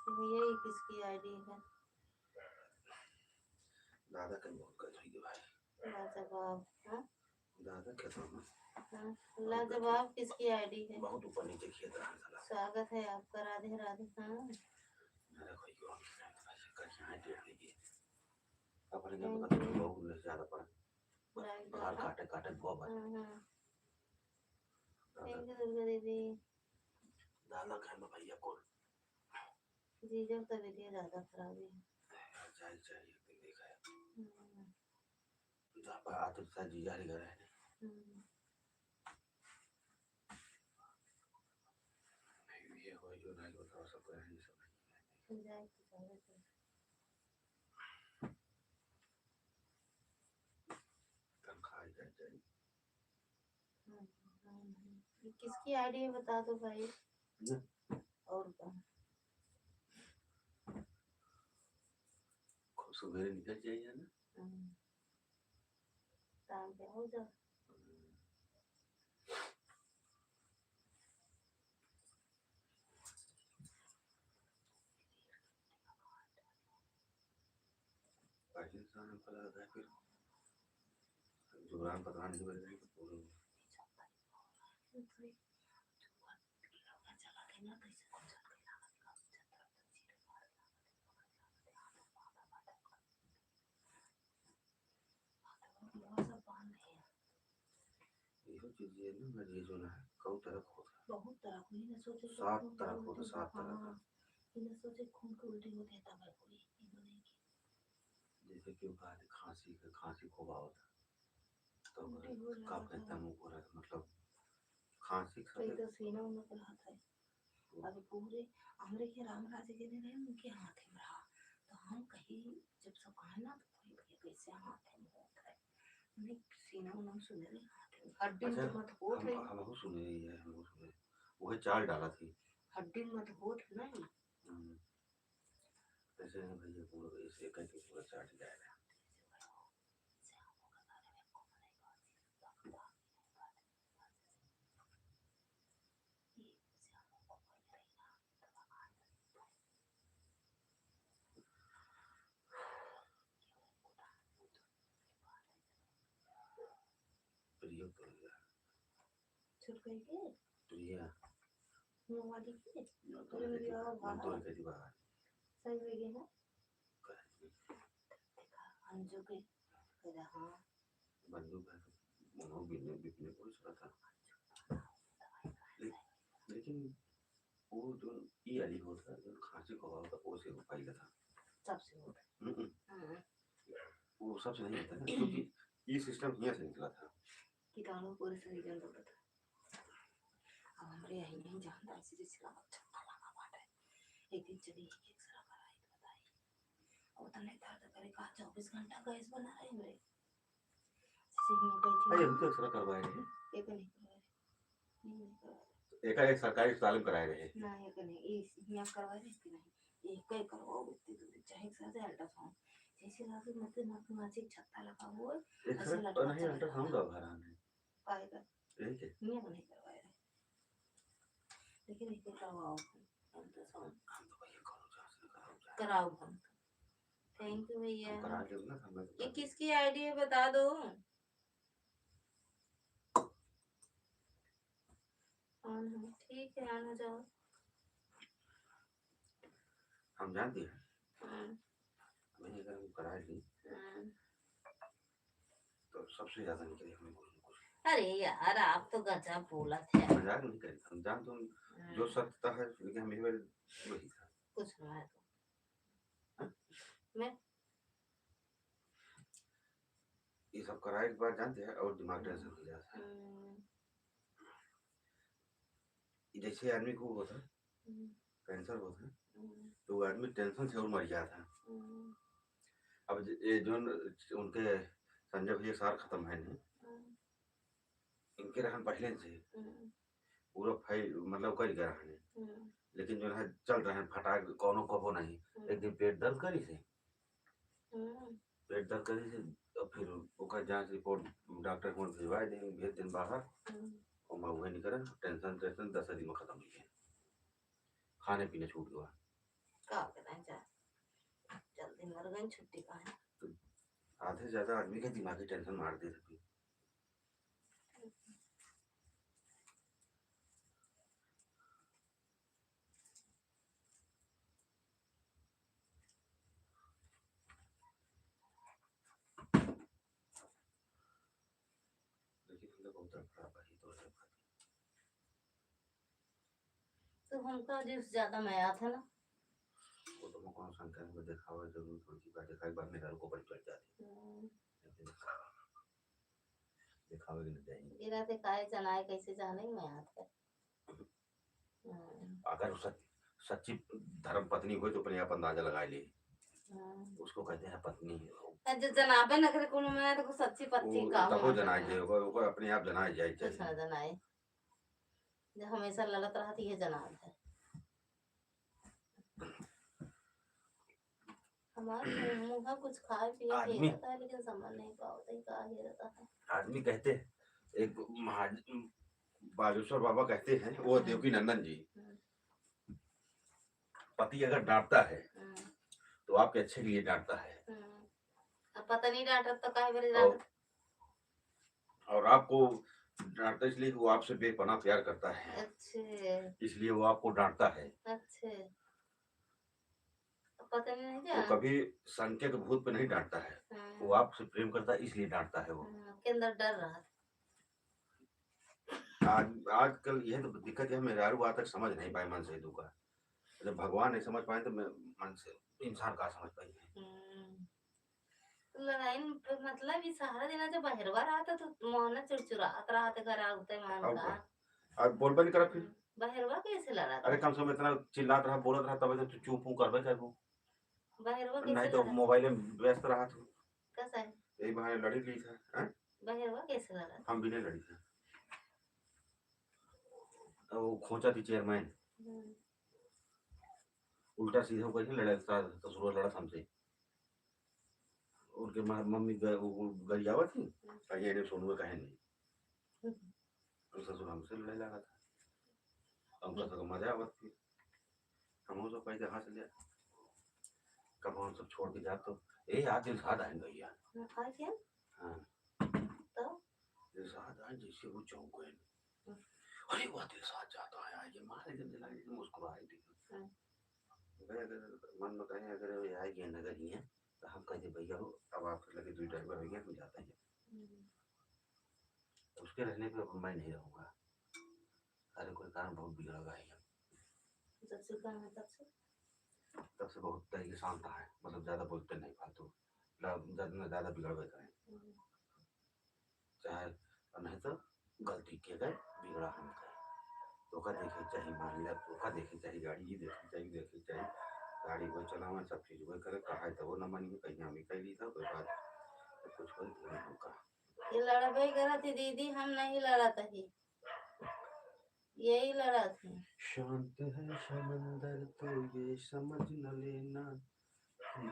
भैया, ये किसकी आईडी है? दादा के बहुत गलत हुई है भाई। लाजवाब, हाँ? दादा के तो ना। हाँ, लाजवाब किसकी आईडी है? बहुत ऊपर नीचे खेत रहा है साला। स्वागत है आपका, राधे राधे, हाँ। मेरा कोई और नहीं है, भाई, कर यहाँ डेढ़ नहीं है। अपने घर में तो बहुत ज्यादा पड़ा। राइट, बाहर हाँ। काटे, काटे बहुत बार। हाँ, हाँ। दादा। Thank you, दुर्गा देवी। दादा घर में भैया कौन? जीजा का तबीयत ज्यादा खराब है। जाए, जाए, एक दिन देखा है। हम्म। जा, आ तो सा जीजा रे घर है। हम्म। ये हो जो ना बताओ, सब करेंगे, सब नहीं। जाए तो जाए तो। तनख्वाह आ जाए, जाए। हम्म, हम्म, हम्म। ये किसकी आईडी है, बता दो भाई। ना। और का? खूब सुबेरे निकल जाइए ना। हम्म। काम पे हो जाओ। हम्म। पाकिस्तान में पड़ा था फिर जुबरान पठान की वजह से पूरे इहो चीज ये ना, मैं ये जो ना, कऊ तरह का होता है। बहुत तरह का, ये ना सोचे कि सात खून तरह का के होता, उल्टी, सात तरह का। हाँ, ये ना सोचे खून के उल्टी होते हैं, तब है कोई, ये बोले कि जैसे कि वो कहा था, खांसी का, खांसी खूब आवत है। तो उल्टी हो का जाता कहता है। मुंह पूरा, मतलब, खांसी का कई तो सीना उना पर हाथ है। अभी पूरे हमरे के रामराज जी ने रहे, उनके हाथ में रहा। तो हम कहीं जब सब कहा ना, तो कोई भैया कैसे हाथ में होता है। नहीं, सीना उना में सुने रही, हाथ में। हड्डी में अच्छा, तो मत होत हम, है। हमहू सुने रही है, हमहू सुने। वही चाल डाला थी। हड्डी में मत होत है ना ये। हम्म। ऐसे है भैया, पूरा ऐसे करके पूरा चाट जाएगा। प्रियो तो गया। छुटकाई के? प्रिया। मुँह वाली के? ना तो तोरे मेरी लेके, और ना तो बाहर। लेके दी बाहर। सही हो गई है? करेंगे। देखा, अंजू के, कह रहा, हाँ। बंदूक है तो मनो बिने, बिपने को छोड़ा था। ले-, लेकिन वो जो ई वाली होता है, जो खांसी को होता, वो से फैला था। सबसे होता है। हम्म, हम्म। हाँ। वो सबसे नहीं होता ना, क्योंकि ये सिस्टम हियां से निकला था। कीटाणु पूरे शरीर में दौड़त है। अब हमरे यही नहीं जानता, ऐसे जैसे लगत छत्ता लगा बाटे। एक दिन चली ही एक्सरे कराई तो बताई। अब तने दर्द करे का चौबीस घंटा गैस बना रहे हमरे। जैसे हियां बैठी अरे, हूँ। हम तो एक्सरे करवाए रहे। एक नहीं करवाए। नहीं, नहीं करवाए। एक, एक सरकारी अस्पताल में कराए रहे। ना, एक नहीं, इस, हियां करवाए रहे कि नहीं। एक कई करवाओ, इतनी दूर चाहे एक साथ अल्ट्रासाउंड। जैसे लागे मत, मत, मत, एक छत्ता लगा हुआ है, एक्सरे ऐसे लटका नहीं, चला अल्ट्रासाउंड जाता है। का भरा नहीं। पाएगा। यही के? मैं तो नहीं करवाया है। लेकिन एक बार करवाओ, अल्ट्रासाउंड। हम तो भैया कौनो जांच नहीं कराओ जाए। कराओ हम। Thank you भैया। हम करा लेब ना, हमें तो ये किसकी आईडी है, बता दो। On है, ठीक है, on हो जाओ। हम जानते हैं। हम्म। हमें अगर हम करा ली, हम्म। तो सबसे ज्यादा निकले हमें कुछ ना कुछ। अरे यार, आप तो गजब बोलत है। मजाक नहीं करी, हम जानते हैं, हम्म। जो सत्यता है, लेकिन हम यही बार वही था। कुछ ना है तो। हाँ? मैं ये सब कराए के बाद जानते हैं और दिमाग हम्म। टेंशन हो जाता है। हम्म। जैसे आदमी को होता है, हम्म। कैंसर होता है, हम्म। तो वो आदमी टेंशन से और मर जाता है। हम्म। अब ज-, ये जो न-, उनके संजय भैया सार खत्म है नहीं, हम्म। इनके रहन पहले से हम्म। पूरा फाइल, मतलब, कर गए रहने। हम्म। लेकिन जो है, चल रहे हैं फटाक, कौनो कबो नहीं। हम्म। एक दिन पेट दर्द करी से, हम्म। पेट दर्द करी से, और फिर ओकर जांच रिपोर्ट डॉक्टर को भिजवा दें, भेज दें बाहर। हम्म। और मैं वही निकल, टेंशन, टेंशन दस दिन में खत्म हो गया। खाने पीने छूट गया। का करें जा, जल्दी मर गए, छुट्टी का है। तो आधे ज्यादा आदमी के दिमागी टेंशन मार दे रही। लेकिन हम लोग बहुत तरफ खराब है, ये तो है। तो हमका जिस ज्यादा मया था ना। वो तो मैं कौन संख्या में दिखावे जरूरत होती, बात दिखाए के बाद मेहरारू को बड़ी चढ़ जाती। हम्म। लेकिन दिखावे के नहीं चाहिए। ये रहते काहे जनाए कैसे जाने में आता है। हम्म। अगर वो सच-, सच्ची धर्म पत्नी होई तो अपने आप अंदाजा लगा ले। हम्म। उसको कहते हैं पत्नी। तो जो जनाबे न करे कोनो में, तो सच्ची पत्नी वो का तबो होना जनाए चाहिए। जाए, ओकर, ओकर अपने आप जनाए जाए कुछ चाहिए। ना जनाए। जो हमेशा लड़त रहती है जनाब है। हमार मुँह, मुँह कुछ खाए पिए के आदमी रहता है, लेकिन समझ नहीं पावत है का ही रहता है। आदमी कहते हैं, एक महाज-, बागेश्वर बाबा कहते हैं, वो हम्म। देवकी नंदन जी, हम्म। पति अगर डांटता है, हम्म। तो आपके अच्छे के लिए डांटता है। हम्म। अब पता नहीं डांटत तो काहे बरे और, डांटत? और आपको डांटता इसलिए कि वो आपसे बेपनाह प्यार करता है। अच्छे। इसलिए वो आपको डांटता है। अच्छे। अब पता नहीं वो क्या? कभी संख्या के भूत पे नहीं डांटता है। हाँ। वो आपसे प्रेम करता है, इसलिए डांटता है वो। हाँ, के अंदर डर रहा था। आज, आजकल यह तो दिक्कत है, मेहरारू आज तक समझ नहीं पाए मन से दुख का। जब भगवान नहीं समझ पाए तो मैं, मन से इंसान का समझ पाई है। हम्म। तो लड़ाई में प-, मतलब, ई सहारा देना, जब बहरवा रहा था, तो मोहना चिड़चिड़ात रहा था, घर आते मान और का। का? और बोलबे नहीं करा फिर? हम्म, बहरवा कैसे लड़ा था? अरे, कम से कम इतना चिल्लात रहा, बोलत रहा, तब तो तू चुप हूँ, करबे करबो। बहरवा कैसे नहीं तो लड़ा? मोबाइल में व्यस्त रहा तू। कैसा है? यही बहाने लड़ी ली था, हैं? बहिरवा कैसे लड़ा? हम भी नहीं लड़ी थे। अब वो खोचा थी चेयरमैन। हम्म। उल्टा सीधा होकर के लड़ा, ससुरवा लड़ा था हमसे। उनके म-, मम्मी ग-, वो, वो गरियावत थी, हम्म। कहीं एने सोनुआ कहे नहीं। हम्म। तो ससुर हमसे लड़ाई लगा था। हमका हम्म। तो मजा आवत थी। हम सब कहीं हंस लिया। कब हम सब छोड़ के जात तो, "ए, आज दिलशाद आएंगे भैया।" हाँ, आ गया? हाँ। तो? दिलशाद आए जैसे वो चौंक गए। हम्म। "अरे वाह, दिलशाद जाता है, आइए, मारे जब दिला, मुस्कुराए थे।" हम्म। गए अगर मन में कहें, अगर ये आए गए नगर ही हैं, तो हम कह दे, "भैया हो, अब आपके लगे दो ड्राइवर हो गए, हम जाते हैं।" हम्म। उसके रहने पे अब मैं नहीं रहूँगा। अरे कोई कारण बहुत बिगड़ गए हैं। जब से कहा है तब से? तब से बहुत तरीके शांत है, मतलब ज्यादा बोलते नहीं फालतू, ज्यादा, ज्यादा बिगड़ गए हैं। हम्म। चाहे नहीं तो गलती के गए, बिगड़ा हम गए। ओका देखे चाही, मान लिया, ओका देखे चाही, गाड़ी ही देखे चाही, देखे चाही, गाड़ी वो चलावे, सब चीज वो करे, कहा है तो वो न मानिए, कहीं हम ही कह ली था, कोई बात कुछ कोई नहीं होगा। ये लड़बे करत ही दीदी, हम नहीं लड़त ही, यही लड़त ही। शांत है समंदर तो ये समझ न लेना,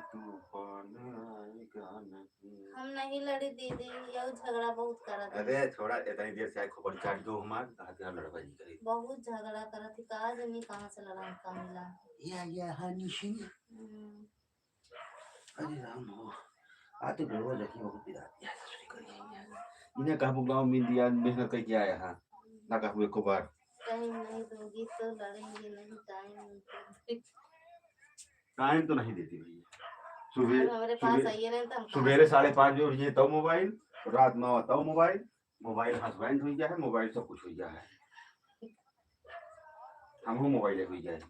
तूफान आएगा नहीं। हम नहीं लड़ी दीदी, यहू झगड़ा बहुत करत है। अरे छोड़ा, इतनी देर से आए खोपड़ी चाट के हमार, कहा कि हम लड़बे नहीं करी। बहुत झगड़ा करत है, का जानी कहाँ से लड़ाई का मिला। या, या, हाँ, निशिन। हम्म। अरे राम हो, आ तो गड़बड़ रखी बहुत पिरात है, ससुरी करी। इन्हें कहा बुलाओ, मिल दिया, मेहनत करके आया है, ना कहूँ एको बार। टाइम नहीं दोगी तो लड़ेंगे नहीं, टाइम नहीं दोगी। टाइम तो नहीं देती भैया। सुबह, हमारे पास सुबह, आइए नहीं तो हम सुबेरे साढ़े पाँच बजे उठिए तब मोबाइल, रात नौ तब मोबाइल, मोबाइल हस्बैंड हुई गया है, मोबाइल सब कुछ हुई गया है, हमहू मोबाइल हुई गया है।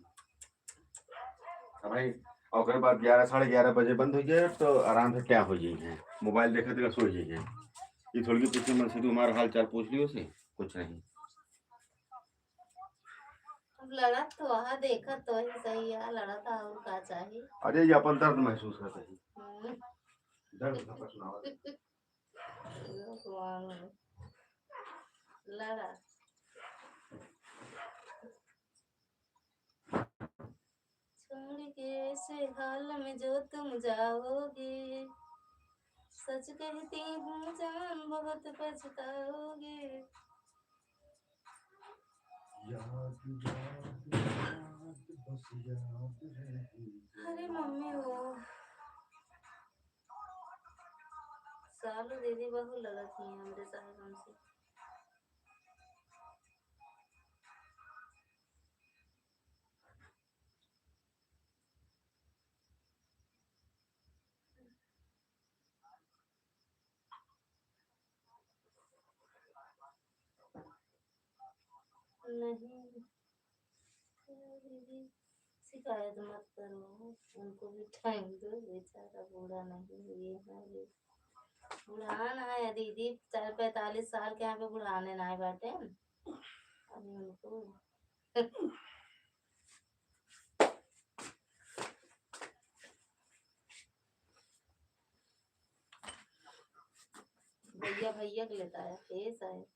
अब भाई, ओकरे बाद ग्यारह, साढ़े ग्यारह बजे बंद हो जाए तो आराम से क्या हो जाइए, मोबाइल देखे तो सो जाइए। ये थोड़ी कि पूछे मन से, तुम्हारा हाल चाल पूछ लियो से, कुछ नहीं। अब लड़त तो वहाँ देखत तो ही सही है, लड़त और का चाहिए। अरे ये अपन दर्द महसूस करते हैं। हम्म। दर्द सबका सुनावत है। भगवान। लड़ा। छोड़ के ऐसे हाल में जो तुम जाओगे, सच कहती हूँ जान बहुत पछताओगे। याद, याद, याद, बस याद रहे। अरे मम्मी हो, सालू दीदी बहुत लड़त ही हमरे साहेब हमसे। नहीं, दीदी, शिकायत मत करो, उनको भी टाइम दो, बेचारा बूढ़ा नहीं हुए हैं ये। बुढ़ान है दीदी, चार पैंतालीस साल के यहाँ पे बुढ़ाने ना आए बाटे। अभी उनको भैया, भैया के लेता है, ए साहब।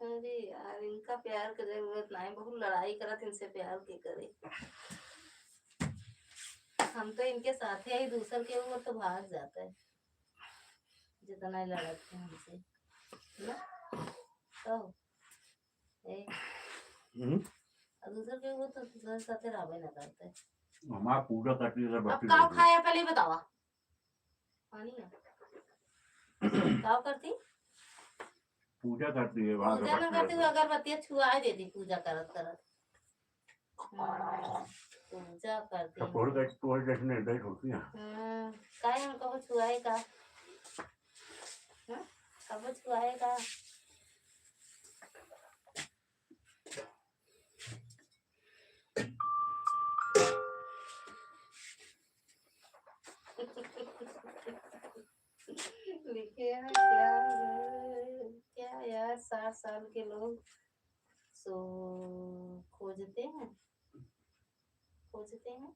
अरे यार, इनका प्यार के जरूरत ना है, बहुत लड़ाई करत इनसे प्यार के करे। हम तो इनके साथे ही, दूसर के ऊपर तो भाग जाता है, जितना ही लड़त है हमसे, ना? तो, ए, हम्म। और दूसर के ऊपर तो दूसर के साथे रहबे ना करते। हमार पूजा करती है, अब बत्ती का करती है। खाया, पहले ही बतावा। पानी है। का करती? पूजा करती है, वहाँ पूजा ना करती, वो अगरबत्ती छुआ देती, पूजा करत करत। हम्म, पूजा करती। तो तोड़ के, तोड़ के इसमें दही होती है। हम्म, काहे हम कबो छुआए का? हाँ? कबो छुआए का? लिखे हैं क्या, क्या यार, साठ साल के लोग सो खोजते हैं, खोजते हैं।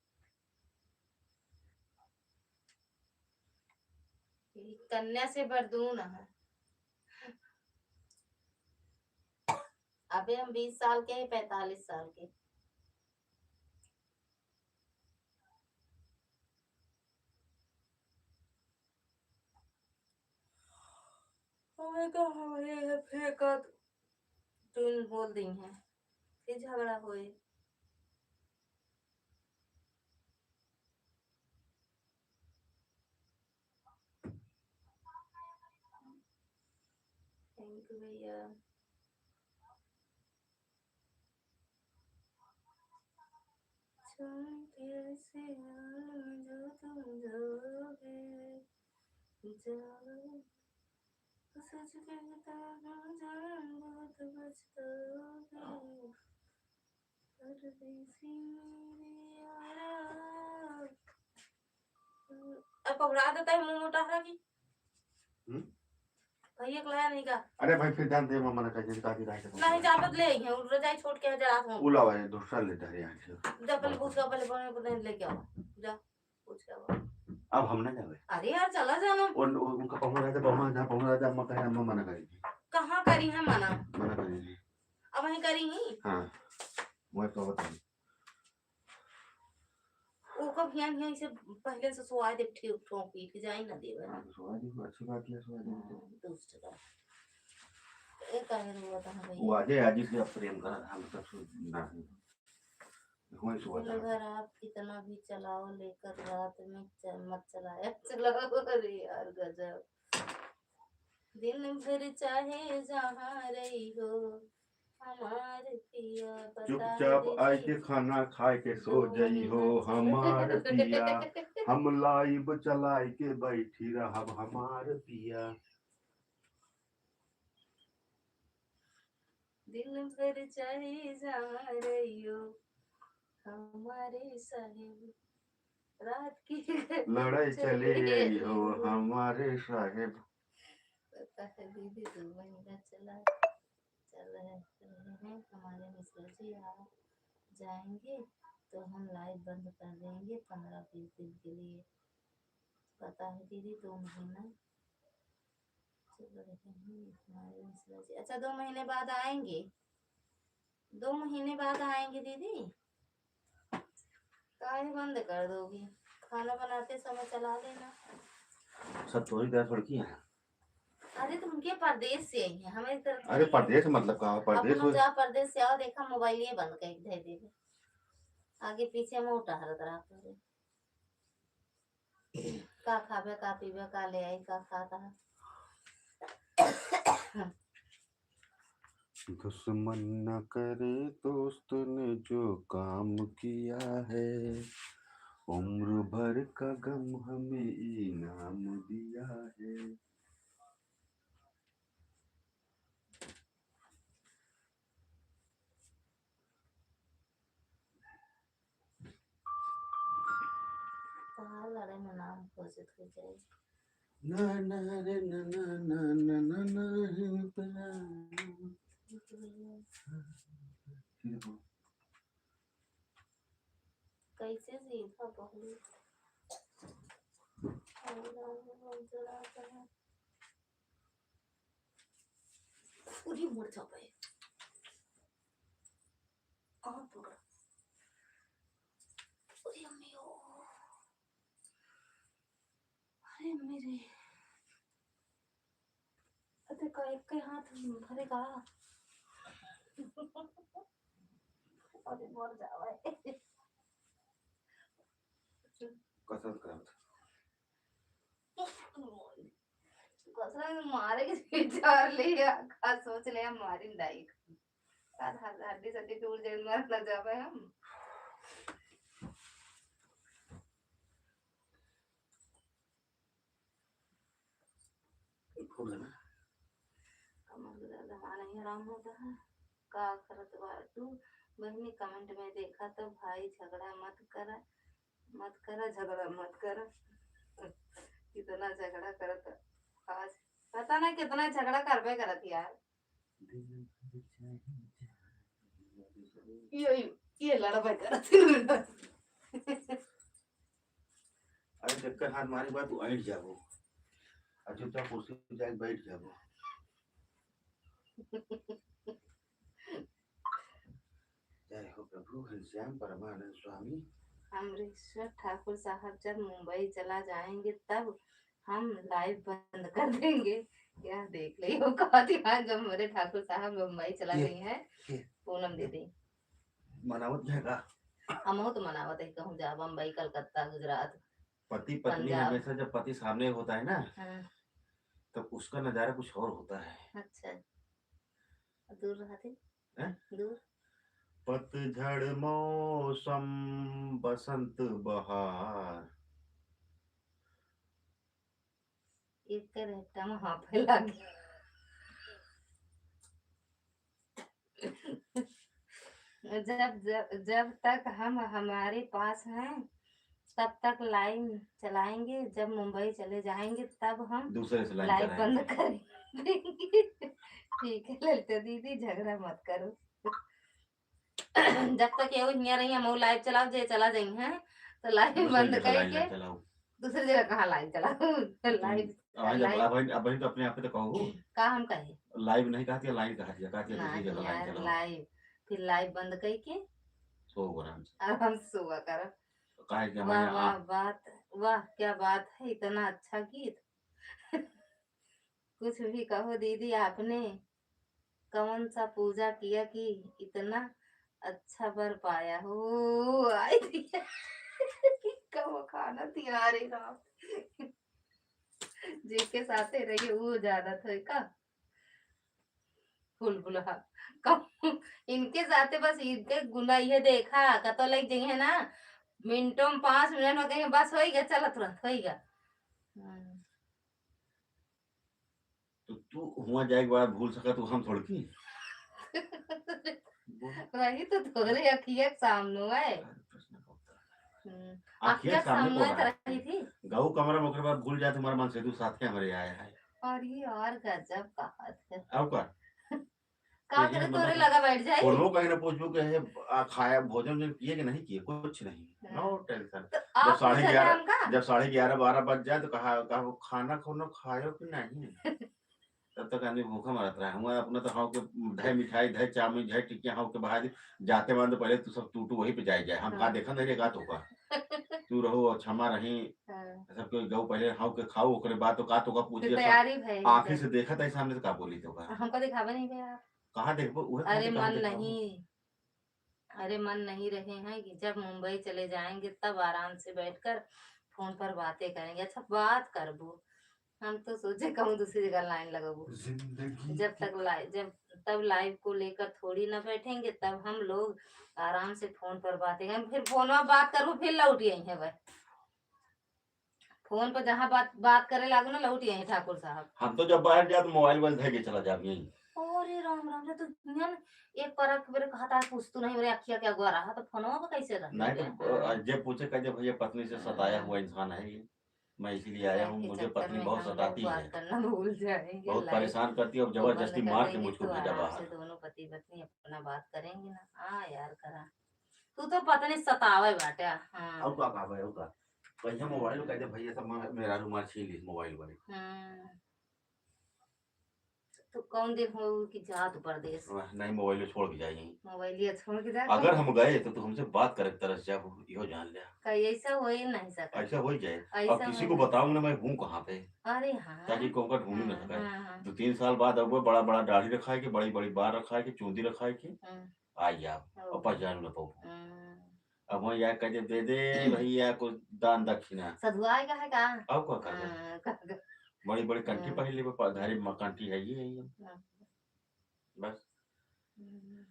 कन्या से बरदून है। अबे हम बीस साल के हैं, पैंतालीस साल के। हमें का हमें फेंका तुम बोल दी हैं, फिर झगड़ा होए। Thank you भैया। छोड़ के से जो तुम जाओगे, जाओ। सोच के तो जान बहुत पछताओगे। परदेसी मेरे यारा। अब पकड़ा देता है मुंह मोटाहरा की। हम्म? भैया को लाया नहीं का? अरे भाई, फिर जान दे, मम्मा ने कहा, जिनका भी राय से नहीं, जाबत ले आई है, उड़ रजाई छोड़ के हजार हाथ में। उलावा है, दूसरा ले डरे आके। जा पहले पूछ के, पहले बोले को नहीं लेके आओ। जा, पूछ के आओ। अब हम ना जावे। अरे यार, चला जाना। उन-, उन-, उनका पहुना रहता, पहुना रहता, अम्मा कहे, अम्मा मना करेगी। कहाँ करी है मना? मना करेगी। अब वहीं करी ही? हाँ, वही तो बताइए। ओकर भियान भियान से पहले से सोआ दे, ठीक ठोक पीट के जाई ना देवे। हाँ, तो सोआ दे, अच्छी बात है, सोआ दे। हाँ, दुष्ट का। ए, काहे रोवत है भैया? वो आजे आजी से अब प्रेम कर, हम सब सु-, ना है। वही सोआ दिन दे। भर आप कितना भी चलाओ, लेकर रात में च-, मत चलाया, चलाओ। अरे यार, गजब। दिन भर चाहे जहाँ रही हो, हमार पिया, बता चुपचाप दे आई के जी। खाना खाए के सो दो जई हो, महीना हमार पिया। हम live चलाए के बैठी रहब, हमार पिया। दिन भर चाहे जहाँ रही हो, हमारे साहेब। रात की लड़ाई चले चले आई हो, आई हो। हमारे साहेब। पता है दीदी, दो महीना चला, चल रहे, रहे हैं हमारे मिश्रा जी, आ जाएंगे तो हम live बंद कर देंगे पन्द्रह बीस दिन के लिए। पता है दीदी, दो महीना चल रहे हैं हमारे मिश्रा जी। अच्छा, दो महीने बाद आएंगे, दो महीने बाद आएंगे दीदी। काहे बंद कर दोगी? खाना बनाते समय चला लेना। सब तोरी तरह थोड़ी की है। अरे, तो उनके परदेश से आई हैं, हमारी तरफ अरे, नहीं है। परदेश मतलब का? परदेश अपनो में जा, परदेश से आओ, देखा, मोबाइल ये बंद कर दे देबे। आगे पीछे मुंह टहरत रहा करे। का खाबे, का पीबे, का ले आई, का खाता है? दुश्मन न करे दोस्त ने जो काम किया है, उम्र भर का गम हमें इनाम दिया है। कहाँ लड़े में नाम घोषित हो जाए। ना, ना रे, ना, ना, हे प्यार। कैसे सीधा पकड़ी? उरी मर जाबे। कहाँ पकड़ा? अरे अम्मी ओ। अरे अम्मी रे। अरे का एक के हाथ भरेगा? अरे मर जावे। कसरत करत। कसरत में मारे के विचार ले, का सोच ले, हम मारिन दाई। का हड्डी सड्डी टूट जाए, मर न जावे हम। फूल ना। कमर के दर्द हमारा नहीं आराम होता है। का करत बाटू बहिनी? Comment में देखा तो भाई झगड़ा मत करा, मत करा, झगड़ा मत करा। कितना झगड़ा करत आज, पता ना कितना झगड़ा करबे करत यार। ये, ये लड़बे करत। अरे, जब कर हाथ मारी बात, तू ऐंठ जाबो। चुपचाप कुर्सी पे जाके बैठ जाबो। जय हो प्रभु घनश्याम परमानंद स्वामी। अमरेश्वर ठाकुर साहब जब मुंबई चला जाएंगे तब हम live बंद कर देंगे। यह देख ले, वो कहती है, जब मेरे ठाकुर साहब मुंबई चला ये, गई हैं, ये। पूनम दीदी। मनावत है का? हमहू तो मनावत है, कहूँ जा, बम्बई, कलकत्ता, गुजरात, पति पत्नी पंजाब। हमेशा जब पति सामने होता है ना, हाँ। तब उसका नजारा कुछ और होता है। अच्छा, दूर रहते? हैं? दूर। पतझड़ मौसम, बसंत बहार। एक रेटा में हाफे लागे। जब, जब, जब तक हम हमारे पास हैं, तब तक live चलाएंगे। जब मुंबई चले जाएंगे, तब हम दूसरे से live live बंद चलाएंगे। कर देंगे। ठीक है ललिता दीदी, झगड़ा मत करो। जब तक ये हियां रही, हम live चलाओ, जे चला जाई हैं, तो live दूसरे बंद जगह करके live चलाओ। दूसरी जगह कहाँ live चलाओ? Live, अब, live। अब, अब, अब तो अपने आप पे तो कहो। का हम कहे? Live नहीं कहती है, line कहती है, कहती है दूसरी नहीं जगह line यार, चलाओ। Live, फिर live बंद करके सो आराम से। आराम से सोवा करो। काहे कि वाह, हमारे वाह, आप बात, वाह, क्या बात है, इतना अच्छा गीत। कुछ भी कहो दीदी, आपने कौन सा पूजा किया कि इतना अच्छा बर पाया हो? आई दिया। कब खाना तिहारी राम। जेके साथे रहिए, वो जानत है का? फुलबुलहा। कब इनके साथे बस इनके गुना ये देखा, कतो लग जाइए ना, मिनटों में पाँच मिनट में कहेंगे, "बस होइगा, चला तुरंत होइगा।" हम्म। तो तू हुआ जाए के बाद भूल सका, तू हम थोड़ की। बोल। वही तो तोरे अखिया के सामने है। अरे, प्रश्न का उत्तर। हम्म। अखिया अखिया के सामने सामने को तो रहा। रही थी। गऊ कमरा में ओकरे बाद भूल जाए, तुम्हारा मन से तू साथ के हमारे आया है। और ये और गजब का बात है। अब का? का तो ये करे, मतलब तोरे लगा बैठ जाए। कोनो कहीं ना पूछबो कि हे, आ, खाया, भोजन वोजन किए कि नहीं किए, कुछ नहीं। हम्म। No tension। तो जब आप साढ़े पूछे थे ग्यारह, हमका? जब साढ़े ग्यारह, बारह बज जाए तो कहा, कहा, "खाना खोनो खायो कि नहीं?" तब तक आदमी भूखा मरत रहा। हम अपना तो हाव के धय मिठाई, धय चाउमीन, धय टिकिया हाव के बहा दी। जाते मान तो पहले तू सब टूटू वहीं पे जाए जाए। हम हाँ। कहा देखा नहीं रे, का तो का। तू रहो और क्षमा रही। हाँ। सबके गऊ पहले हाव के खाओ, ओकरे बाद तो का तो का पूछिए, सब तैयारी भई आँखी से देखत है सामने तो का बोली तो का। हमका दिखावे नहीं भैया। कहाँ देखबो? उहे अरे कहते, कहाँ मन देखबो? नहीं, अरे मन नहीं रहे हैं कि जब मुंबई चले जाएंगे तब आराम से बैठकर फोन पर बातें करेंगे। अच्छा बात करबो, हम तो सोचे कहूँ दूसरी जगह लाइन लगबो। जिंदगी जब तक लाइ-, जब तब live को लेकर थोड़ी ना बैठेंगे, तब हम लोग आराम से फोन पर बातें करेंगे। फिर फोन में बात करबो, फिर लौट आई है भाई। फोन पर जहाँ बात, बात करे लागो ना, लौट आई ठाकुर साहब। हम तो जब बाहर जाए तो मोबाइल वोबाइल धर के चला जाब यहीं। अरे राम राम, जब तो दुनिया में एक परक बेरे कहा था, "पूछ तू नहीं, मेरे अखिया क्या गोरा है," तो फोनवा पे कैसे रह नहीं तो, गया? अ, जे पूछे कह दे, "भैया पत्नी से सताया हाँ। हुआ इंसान है ये, मैं इसीलिए आया हूँ, मुझे पत्नी बहुत सताती है, बहुत परेशान करती है और जबरदस्ती मार के मुझको भेजा बाहर।" दोनों पति पत्नी अपना बात करेंगे ना। हाँ यार, करा। तू तो पत्नी सतावे बाटे। हाँ। अब का कहबे, अब का? कहिया मोबाइल कह दे भैया, सब मार, मेरा रूमाल छीन ली मोबाइल वाले। हम्म। तो कौन दिन हो कि जात परदेस? वाह, नहीं, मोबाइल छोड़ के जाई। मोबाइलिया छोड़ के जा। अगर हम गए तो तू हमसे बात करे के तरस जाबू, इहो जान ले। का ऐसा हो ही नहीं सकता। ऐसा हो ही जाए। ऐसा अब किसी को बताऊं ना मैं हूँ कहाँ पे। अरे हाँ। ताकि कहूँ का ढूंढ ही ना सके। हाँ, हाँ। दो तीन साल बाद अब बड़ा बड़ा दाढ़ी रखाए के, बड़ी बड़ी बार रखाए के, चूंदी रखाए के। हम्म। आई आप, ओ। और पहचान न पाऊ। हम्म। अब वहाँ जाके कह दे, "दे दे भैया कुछ दान दक्षिणा।" सधुआए का है का? अब का कर दे? हाँ, का, का। बड़ी बड़ी कंठी हाँ। पहन लेबे, प-, घरे में कंठी है, ये है, ये। हाँ। बस। हम्म।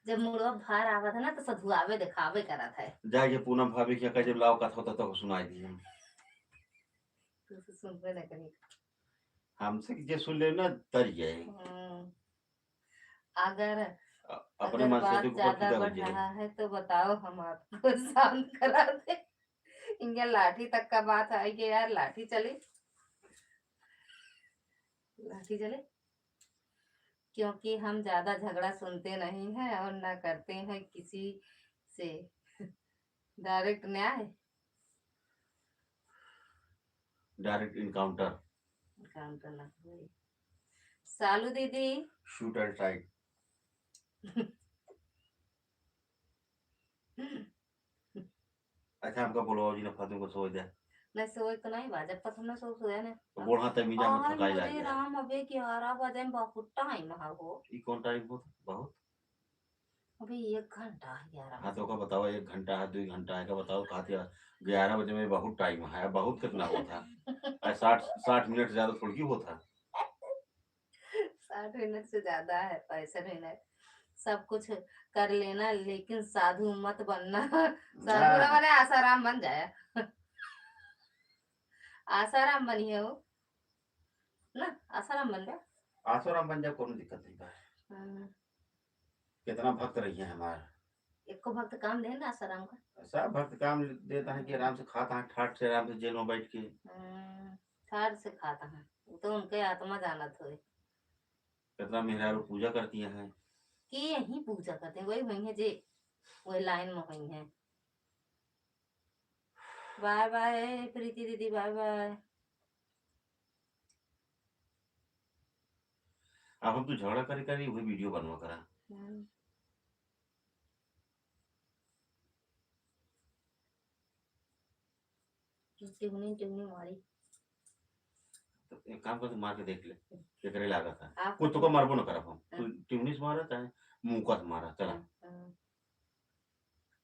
जब मुड़वा भार आवत है ना, तो सधुआवे देखावे करत है। जाके पूनम भाभी के कह दे, "लाओ कथा होता तो सुनाई दी हम।" तू तो सुनबे न करी। हमसे जे सुन ले ना, तर जाए। हम्म। अगर, अ-, अपने अगर मन से बात जो ज्यादा बढ़ रहा है तो बताओ, हम आपको शांत करा दे। इनके लाठी तक का बात आई कि यार लाठी चली, लाठी चले, क्योंकि हम ज्यादा झगड़ा सुनते नहीं हैं और ना करते हैं किसी से। Direct न्याय। Direct encounter। काम तो ना होई। सालू दीदी। Suit and tie। अच्छा, हमका बोलवाओ जी ना, फातिमा को सोए दे। नहीं, सोए तो नहीं बा, जब तक हम ना सो, सोया नहीं। तो बोल, हाँ, तमीजा में और थकाई लाग गया। राम, अबे ग्यारह बजे में बहुत time है हो। ई कौन time होता? बहुत? अबे एक घंटा है, ग्यारह हाँ, तो बजे। का बताओ, एक घंटा है, दुई घंटा है, का बताओ, कहते हैं, ग्यारह बजे में बहुत time है, बहुत कितना होता है? आ, साठ, साठ मिनट से ज्यादा थोड़ी होता है। साठ मिनट से ज्यादा है, पैंसठ मिनट। सब कुछ कर लेना, लेकिन साधु मत बनना। साधु ना। ना बने, आसाराम बन जाए। आसाराम बनिए हो ना, आसाराम बन जा। आसाराम बन जा, कोनो दिक्कत नहीं बा। हाँ। कितना भक्त रही है हमार। एको भक्त काम दे ना आसाराम का। सब भक्त काम देता है कि आराम से खाता है, ठाट से आराम से जेल में बैठ के। हम्म, ठाट से खाता है, वो तो उनके आत्मा जानत होए। कितना मेहरारू पूजा करती हैं। कि यही पूजा करते हैं, वही हुई है जे वही line में हुई है। Bye bye प्रीति दीदी, bye bye। अब हम तो झगड़ा करे करी, वही video बनवा करा। हम्म। टिहुनी, टिहुनी मारी। तो एक काम कर, तू मार के देख ले, केकरे लागत है। आप कुछ तो को मारबो न करब हम। तू हाँ। टिहुनी से मारा, चाहे मुक्का से मारा, चला। हाँ, हाँ।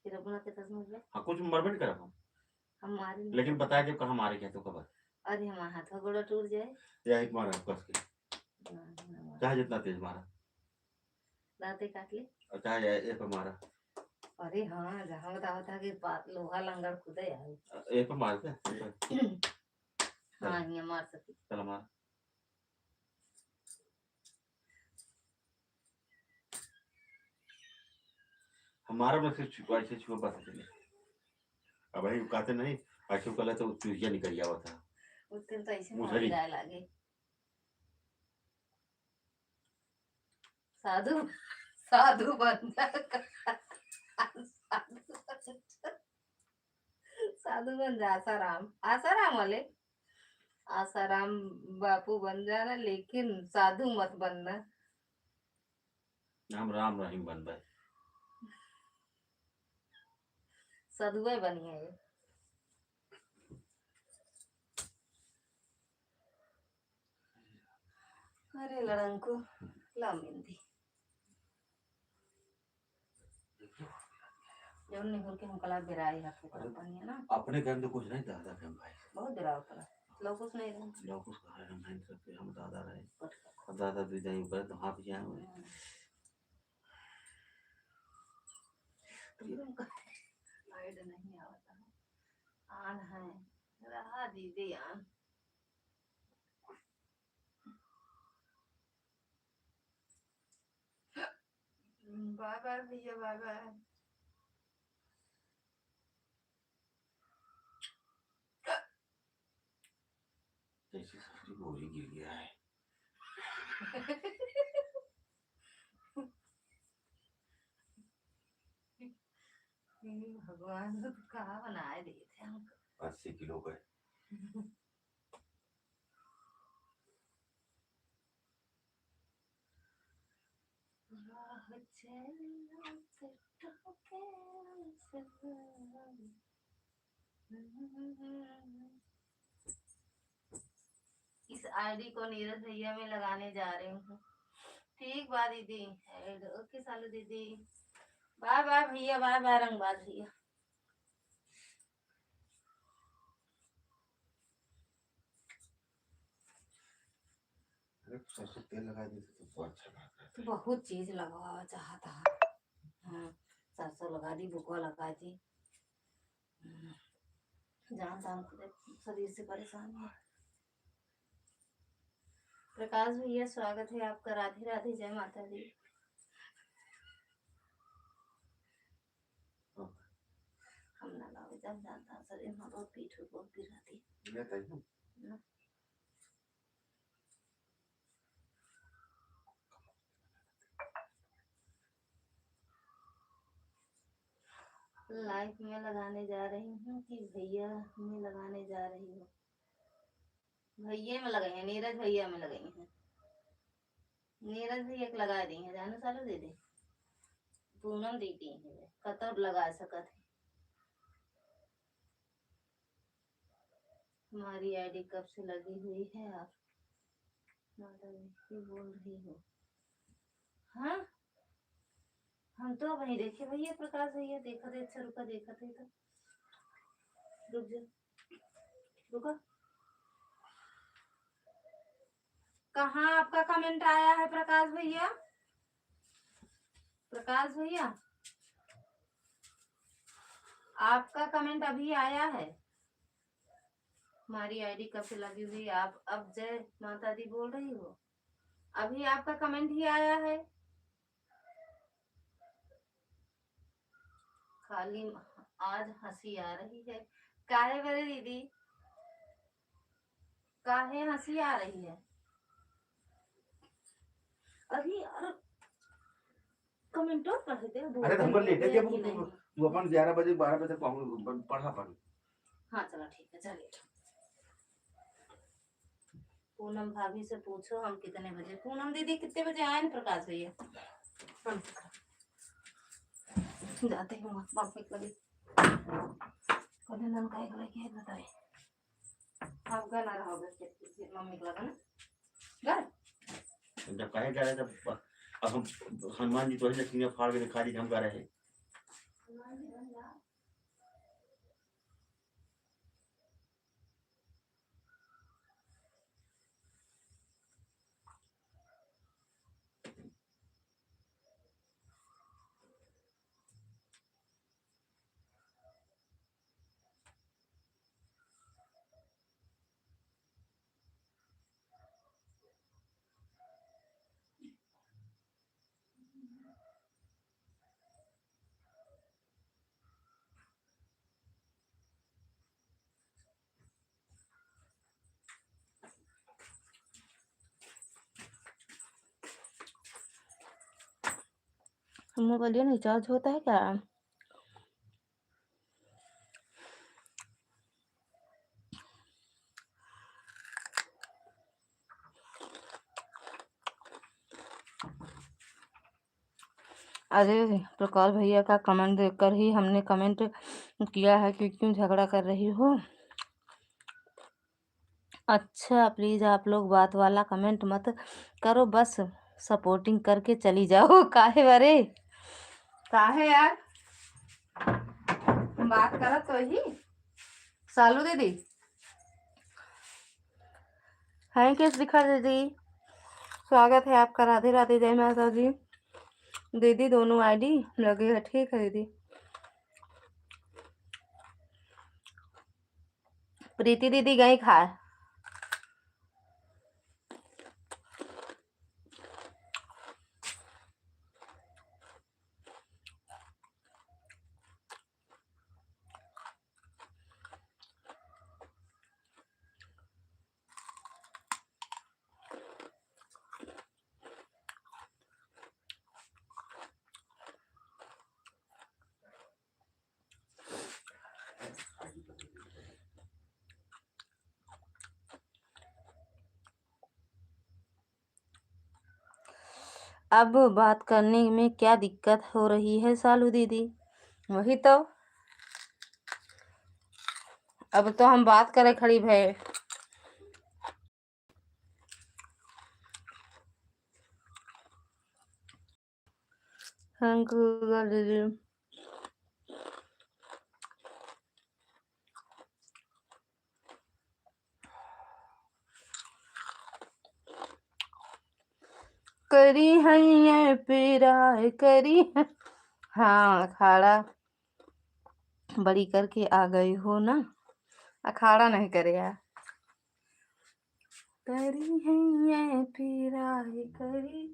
फिर अपना के तस में ले। हाँ, कुछ मरबे नहीं करब हम। हम मारे नहीं। लेकिन बताए जब कहाँ मारे के है तो खबर। अरे, हमारा हाथ गोड़ा टूट जाए। या एक मारा कस के। हाँ, हाँ, मारा। चाहे जितना तेज मारा। दांते काट ले। अच्छा, ये, ये पे मारा। अरे हाँ, जहाँ बतावा था कि पा-, लोहा लंगड़ कूदे आई। ये पे मार दे, ये पे। हाँ, चल। ये मार सकी। चल मार। हमारा में से छुपा, ऐसे छुपा बात है। अब भाई कहते नहीं, ऐसे कहले तो चुहिया निकल जावा था। उस दिन तो ऐसे मुसरी। मार जाए लागे। साधु, साधु बन जा। साधु बन जा। साधु बन जा, आसाराम, आसाराम वाले। आसाराम बापू बन जाना, लेकिन साधु मत बनना। हम राम रहीम बनबे। साधुए बनिए। अरे लड़ंको, ला मेहंदी। जौन निहुर के हमका ला बेराई हाथ ओकरा अरे, पानी है ना। अपने घर में तो कुछ नहीं दादा के हम भाई। बहुत बेरा होता है। लौकुस नहीं रहा। लौकुस कहाँ रहे, हम नहीं सकते, हम दादा रहे। Cut, cut. अब दादा दे जाए ऊपर तो हाथ जाए हुए। हम्म। तुम लोग का लाइट नहीं आवता है। आन है। रहा दीदी आन। बाय बाय भैया, बाय बाय। जैसे ससुरी बोरी गिर गया है। हे भगवान, तो का बनाए देते हमको। अस्सी किलो का है। राह चलो से टूटे आसमान। इस आईडी को नीरज भैया में लगाने जा रही हूँ। ठीक बा दीदी, ऐड। ओके सालू दीदी, बाय बाय भैया, बाय बाय रंगबाज भैया। अरे, सरसों तेल लगा देते तो बहुत अच्छा बात रहता। बहुत चीज लगावा चाहता है। हाँ, सरसों लगा दी, बुकवा लगा दी। हम्म, जान तो हम खुद शरीर से परेशान है। प्रकाश भैया, स्वागत है आपका। राधे राधे, जय माता दी। हम ना लावे, जब जानता शरीर में बहुत पीठ और बहुत पीर रहती। मैं कही हूँ। ना। लाइव में लगाने जा रही हूँ कि भैया में लगाने जा रही हूँ? भैया में लगाई है, नीरज भैया में लगाई है। नीरज भैया के लगा दी है, जानो सालू दीदी। पूनम दीदी है, कतब लगा सकत है। हमारी आईडी कब से लगी हुई है आप? माता जी की बोल रही हो। हाँ, हम तो वहीं देखे भैया, प्रकाश भैया, देखा थे, अच्छा रुका, देखा थे तो। रुक जा, रुका। कहाँ आपका कमेंट आया है प्रकाश भैया? प्रकाश भैया, आपका कमेंट अभी आया है। हमारी आईडी कब से लगी हुई, आप अब जय माता दी बोल रही हो? अभी आपका कमेंट ही आया है। खाली आज हंसी आ रही है। काहे बरे दीदी, काहे हंसी आ रही है? अभी यार कमेंटो पढ़ दे, अरे तो हमको लेटे के कि तू, नहीं? तू अपन ग्यारह बजे, बारह बजे तक पढ़, पढ़ा पढ़। हाँ चलो ठीक है, चलिए। पूनम भाभी से पूछो हम कितने बजे। पूनम दीदी कितने बजे आए न प्रकाश भैया? हम जाते हैं वहाँ, मम्मी को भी। कभी ननकाई को लेके बताए। आप घर ना रहोगे, मम्मी को लगा ना। घर? जब कहे जा रहे तब अब हम हनुमान जी तो है ना, फाड़ के दिखा दी, हम कह रहे हैं। मोबाइल ये नहीं चार्ज होता है क्या? अरे, प्रकाश भैया का कमेंट देखकर ही हमने कमेंट किया है कि क्यों झगड़ा कर रही हो। अच्छा, प्लीज आप लोग बात वाला कमेंट मत करो, बस सपोर्टिंग करके चली जाओ। काहे बरे? काहे यार? हम बात करत तो ही। सालू दीदी, हाय, किस दिखा दीदी? स्वागत है आपका। राधे राधे, जय माता दी। दीदी, दोनों आईडी लगे है, ठीक है दीदी। प्रीति दीदी गई खाए। अब बात करने में क्या दिक्कत हो रही है सालू दीदी? वही तो, अब तो हम बात करे खड़ी भये। Thank you, दीदी। करी हैया पिराय, करी है। हाँ, अखाड़ा बड़ी करके आ गई हो ना, अखाड़ा नहीं करे यार। करी हैया पिराय, करी।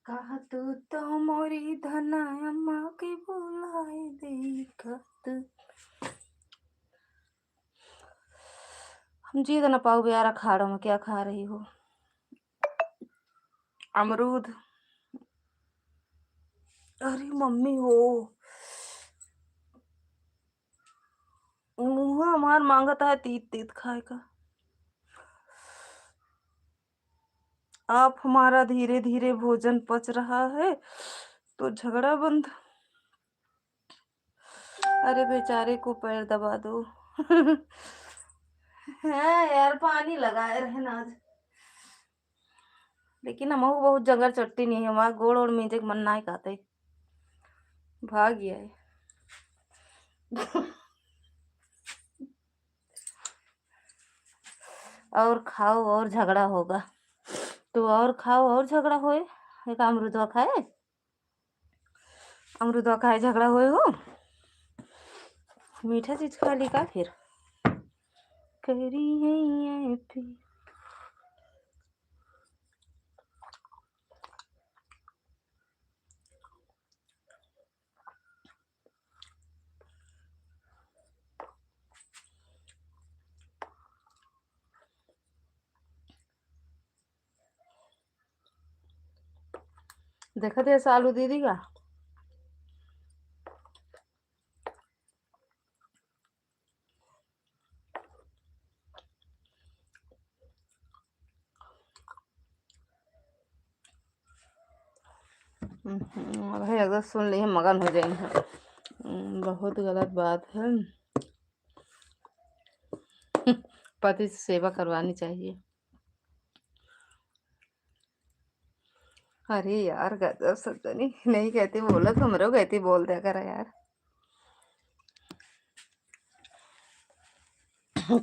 कहा तू तो मोरी धना अम्मा के बुलाए देखत। हम जीत ना पाऊ यार, अखाड़ों में क्या खा रही हो? अमरूद। अरे मम्मी हो, मुंह हुआ हमार मांगत है तीत तीत खाए का। आप हमारा धीरे धीरे भोजन पच रहा है तो झगड़ा बंद। अरे बेचारे को पैर दबा दो। हाँ यार, पानी लगाए रहे ना आज, लेकिन हमहू बहुत जंगल चट्टी नहीं है, हमार गोड़ ओड़ मीजे के मन ना कहते, भाग गया है। और खाओ और झगड़ा होगा, तो और खाओ और झगड़ा होए। एक अमरुदवा खाए, अमरुदवा खाए झगड़ा होए हो, मीठा चीज खा ली का फिर? करी है ये फिर। देखत है सालू दीदी का। हम्म, भाई अगर सुन ली है, मगन हो जाई है। हम्म, बहुत गलत बात है। पति से सेवा करवानी चाहिए। अरे यार, गजब सजनी, नहीं कहती बोलत, हमरो कहती बोल दिया करा यार।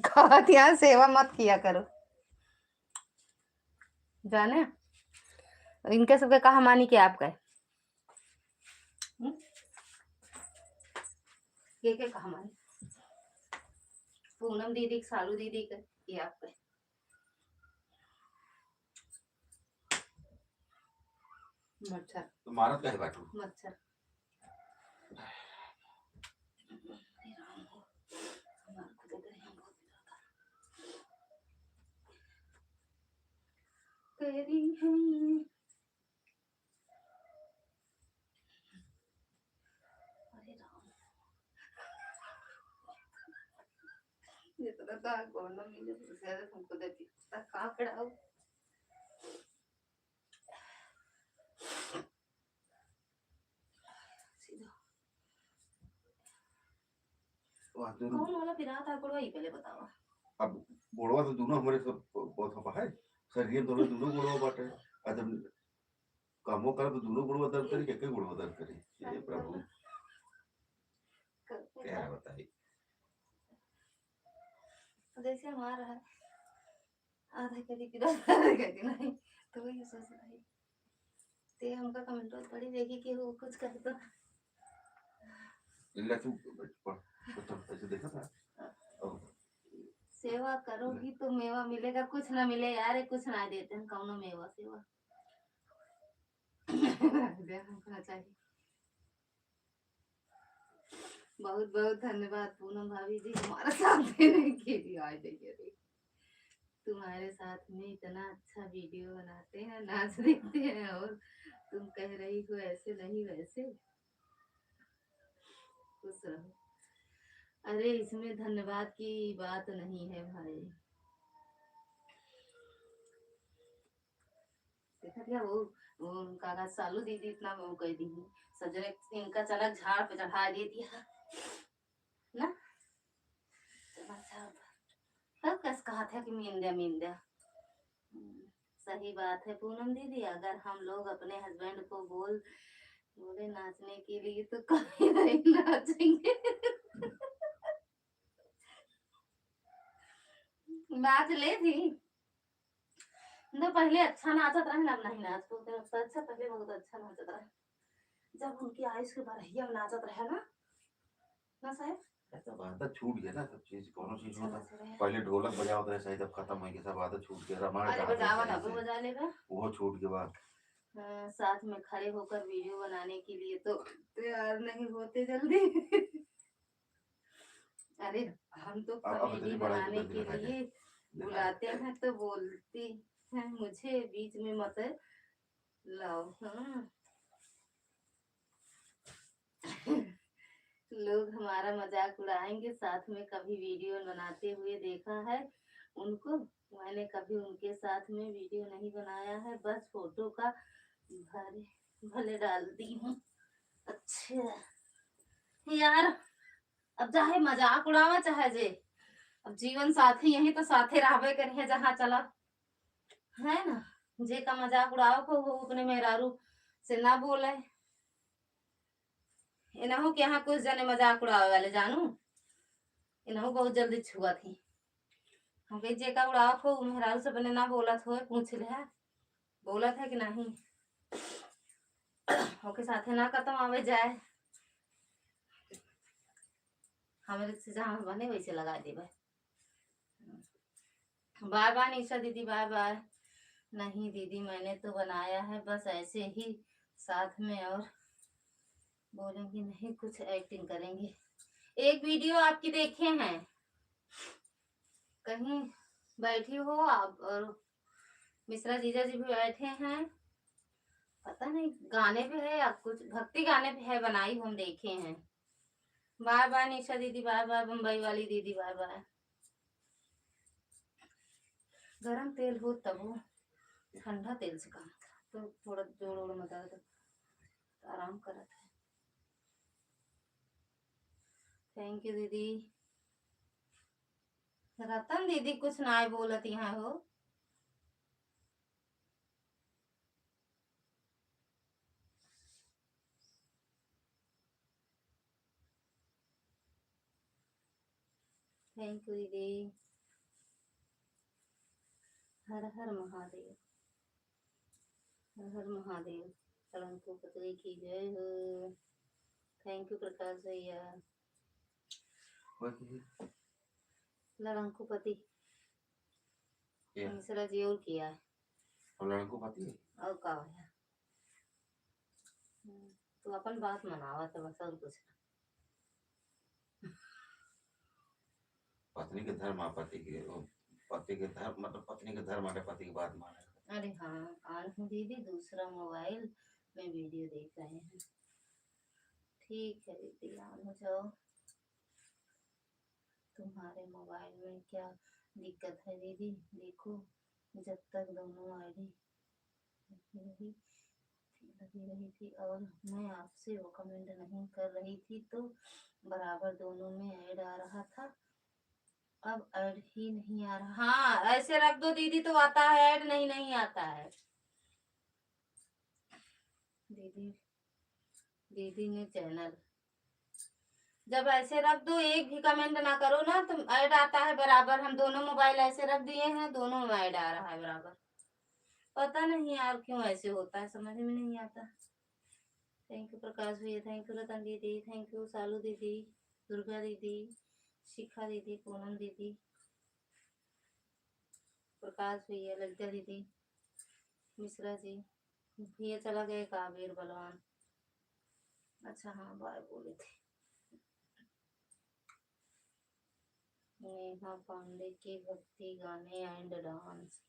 कहत यहाँ सेवा मत किया करो, जाने इनके सबके कहा मानी कि आपका है। हम्म? के के कहा मानी? पूनम दीदी के, सालू दीदी के, कि आपका है? मच्छर। तो मारत काहे बाटू? मच्छर। तेरी है। अरे राम। इतना तो आग कौन ना मिले, दूसरे से हमको देती। तक कहाँ खड़ा हो? सीधा। वहाँ दोनों कौन वाला पिरात आकड़ो, ई पहले बतावा। अब गोड़वा तो दोनों हमरे सब बहुत हपा है, शरीर दोनों, दोनों गोड़वा बाटे। आ जब कामो करे तो दोनों गोड़वा दर्द करी, एक ही गोड़वा दर्द करी। हे प्रभु, क-, क्या बताई? जैसे हमारा है, आधा करी पिरात, आधा करी नहीं, तो वही सोच रही। ते हमका comment पढ़ी देखी कि वो कुछ कहे तो। इल्ला तू पढ़, तो ऐसे देखा था? ओ। सेवा करोगी तो मेवा मिलेगा, कुछ ना मिले यार, कुछ ना देते हैं कौनो मेवा सेवा। दे हमको ना चाहिए। बहुत बहुत धन्यवाद पूनम भाभी जी, हमारा साथ देने के लिए। आज देखिए, देखिए, तुम्हारे साथ में इतना अच्छा video बनाते हैं, नाच देते हैं, और तुम कह रही हो ऐसे नहीं वैसे। खुश रहो। अरे, इसमें धन्यवाद की बात नहीं है भाई। देखत है वो, वो का, का सालू दीदी इतना वो कह दी, सजने इनका चनक झाड़ पे चढ़ा देती है ना, चनक झाड़ पर। तब कस कहत है कि मीन दे, मीन दे। हम्म, सही बात है पूनम दीदी, अगर हम लोग अपने husband को बोल, बोले नाचने के लिए तो कभी नहीं नाचेंगे। नाच ले थी। न पहले अच्छा नाचत रहे ना, अब नहीं नाच पाते। अब तो अच्छा, पहले बहुत अच्छा नाचत रहे, जब उनकी आयुष के बरहिया में नाचत रहे ना, ना साहेब? अच्छा, अब आदत छूट गया ना, सब चीज, कौनो चीज होता। नाचत रहे। पहले ढोलक बजावत रहे, शायद अब खत्म हो गया, सब आदत छूट गया। रामायण अरे, गावत बजावा रहे ना, थे, वो बजा लेबा। वो छूट गया बा। हाँ, साथ में खड़े होकर video बनाने के लिए तो तैयार नहीं होते जल्दी। अरे, हम तो अब, अब comedy इतनी बड़ा बनाने के लिए बुलाते हैं तो बोलती हैं, "मुझे बीच में मत लाओ।" हाँ। लोग हमारा मजाक उड़ाएंगे, साथ में कभी वीडियो बनाते हुए देखा है उनको, मैंने कभी उनके साथ में वीडियो नहीं बनाया है, बस फोटो का भले, भले डाल दी हूँ। अच्छा यार, अब चाहे मजाक उड़ावा चाहे जे, अब जीवन साथी यहीं तो साथे रहबे करिए जहाँ चला, है ना? जे का मजाक उड़ावा को वो अपने मेहरारू से ना बोले। इनहू के यहाँ कुछ जने मजाक उड़ावे वाले जानू, इनहू बहुत जल्दी छुआ थी। हम कही जेका उड़ावत हो, उ मेहरारू से बने ना बोलत होए, पूछ ले है, बोलत है कि नहीं? ओके साथे ना कतम आवे जाए, हमरे से जहाँ बने वैसे लगा देबे। बाय बाय निशा दीदी, बाय बाय। नहीं दीदी, मैंने तो बनाया है, बस ऐसे ही साथ में और बोलेंगे नहीं, कुछ एक्टिंग करेंगे। एक वीडियो आपकी देखे हैं, कहीं बैठी हो आप और मिश्रा जीजा जी भी बैठे हैं, पता नहीं गाने पे है या कुछ भक्ति गाने पे है, बनाई हम देखे हैं। बाय बाय निशा दीदी, बाय बाय बम्बई वाली दीदी, बाय बाय। गरम तेल हो तब हो, ठंडा तेल से काम करा, तो थोड़ा जोड़ ओड़ में दर्द आराम करत है। थैंक यू दीदी। रतन दीदी कुछ ना बोलत यहाँ हो। थैंक यू दीदी। हर हर महादेव, हर हर महादेव। लड़ंकू पतरी की जय हो। थैंक यू प्रकाश भैया। लड़ंकू पति। मिश्रा जी और किया है। और लड़ंकू पति है। और का होया? हम्म, तू अपन बात मनावा तो बस और कुछ ना। पत्नी के धर्म आ पति के, ओ, पति के धर्म, मतलब पत्नी के धर्म आटे पति की बात माने। अरे हाँ, on हूँ दीदी, दूसरा मोबाइल में वीडियो देख रहे हैं। ठीक है दीदी, on हो जाओ। तुम्हारे मोबाइल में क्या दिक्कत है दीदी? देखो, जब तक दोनों आईडी लगी रही थी, लगी रही थी और मैं आपसे वो कमेंट नहीं कर रही थी तो बराबर दोनों में ऐड आ रहा था, अब ऐड ही नहीं आ रहा। हाँ, ऐसे रख दो दीदी तो आता है ऐड, नहीं, नहीं आता है दीदी। दीदी ने चैनल जब ऐसे रख दो, एक भी कमेंट ना करो ना तो ऐड आता है बराबर। हम दोनों मोबाइल ऐसे रख दिए हैं, दोनों में ऐड आ रहा है बराबर। पता नहीं यार क्यों ऐसे होता है, समझ में नहीं आता। थैंक यू प्रकाश भैया, थैंक यू रतन दीदी, थैंक यू सालू दीदी, दुर्गा दीदी, शिखा दीदी, पूनम दीदी, प्रकाश भैया, ललिता दीदी, मिश्रा जी। भैया चला गए का वीर बलवान? अच्छा हाँ, बाय बोले थे। नेहा पांडे के भक्ति गाने and dance।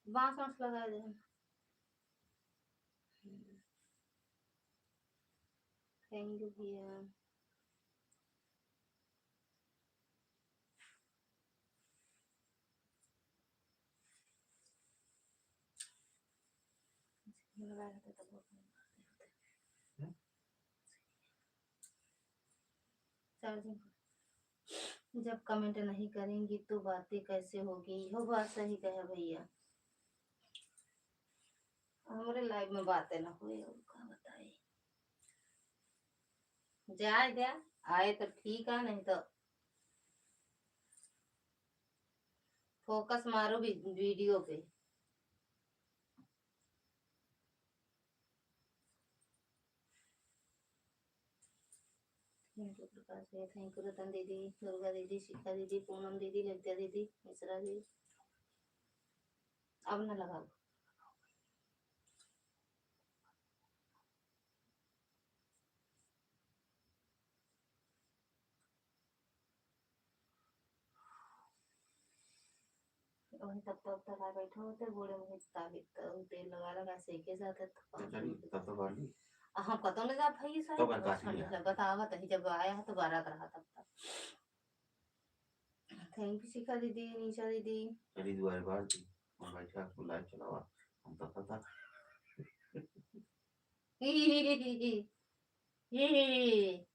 बांस वांस लगा दे। थैंक यू भैया। चार्जिंग। जब कमेंट नहीं करेंगी तो बातें कैसे होगी? इहो बात सही कहे भैया। हमरे लाइफ में बातें ना हुई और का बताई। जाए द्या, आए तो ठीक है, नहीं तो फोकस मारो वी-, वीडियो पे। थैंक यू प्रकाश भैया, थैंक यू रतन दीदी, दुर्गा दीदी, शिखा दीदी, पूनम दीदी, ललिता दीदी, मिश्रा जी। अब ना लगाओ। वही तब तब तक आ बैठा होते, गोड़े में ताबीज का तेल लगा लगा सेके जाते, तो तो चली, तब तो बांधी। आ, हम कतौ ले जा भाई, साहब, तो बस काशी ठंड लिया। से बतावत है, जब आया है तो बारात रहा तब तक। Thank you शिखा दीदी, निशा दीदी। चली दुआरे बांध दी, हम बैठे आपको live चलावा, हम तो पता। ही, ही, ही, ही, ही। ही, ही, ही।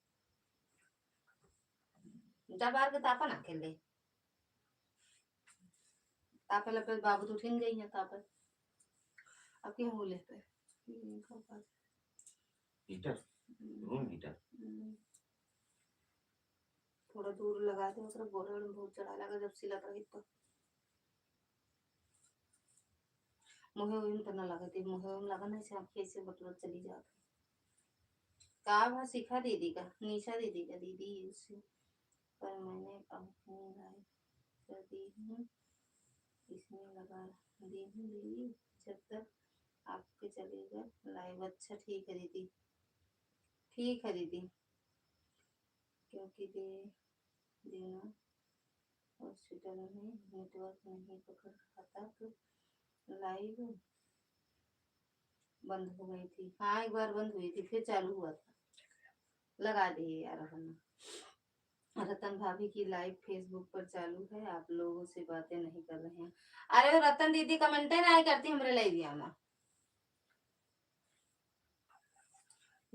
जा बाहर के तापा ना खेल ले। तापे लपे बाबू तो उठिन गई है तापे। अब की हम बोले पे? Heater? हम्म। Room heater? हम्म। थोड़ा दूर लगा दे, ओकरा गोड़ में बहुत चढ़ा लगा जब सिलत रही तो। मुहे उहे में तो ना लगत है, मुहे उहे में लगा नहीं से आँखें से बटुआ चली जात है। का भा शिखा दीदी का, निशा दीदी का, दीदी use, पर मैंने अपनी live कर दी हूँ, इसमें लगा दी हूँ दीदी, जब तक आपके चलेगा live। अच्छा ठीक है दीदी, ठीक है दीदी, क्योंकि दे देना। Hospital में network नहीं पकड़ रहा था तो live बंद हो गई थी। हाँ, एक बार बंद हुई थी, फिर चालू हुआ था। लगा दिए यार अपना। रतन भाभी की live Facebook पर चालू है, आप लोगों से बातें नहीं कर रहे हैं। अरे वो रतन दीदी comment नहीं करती हमरे live में।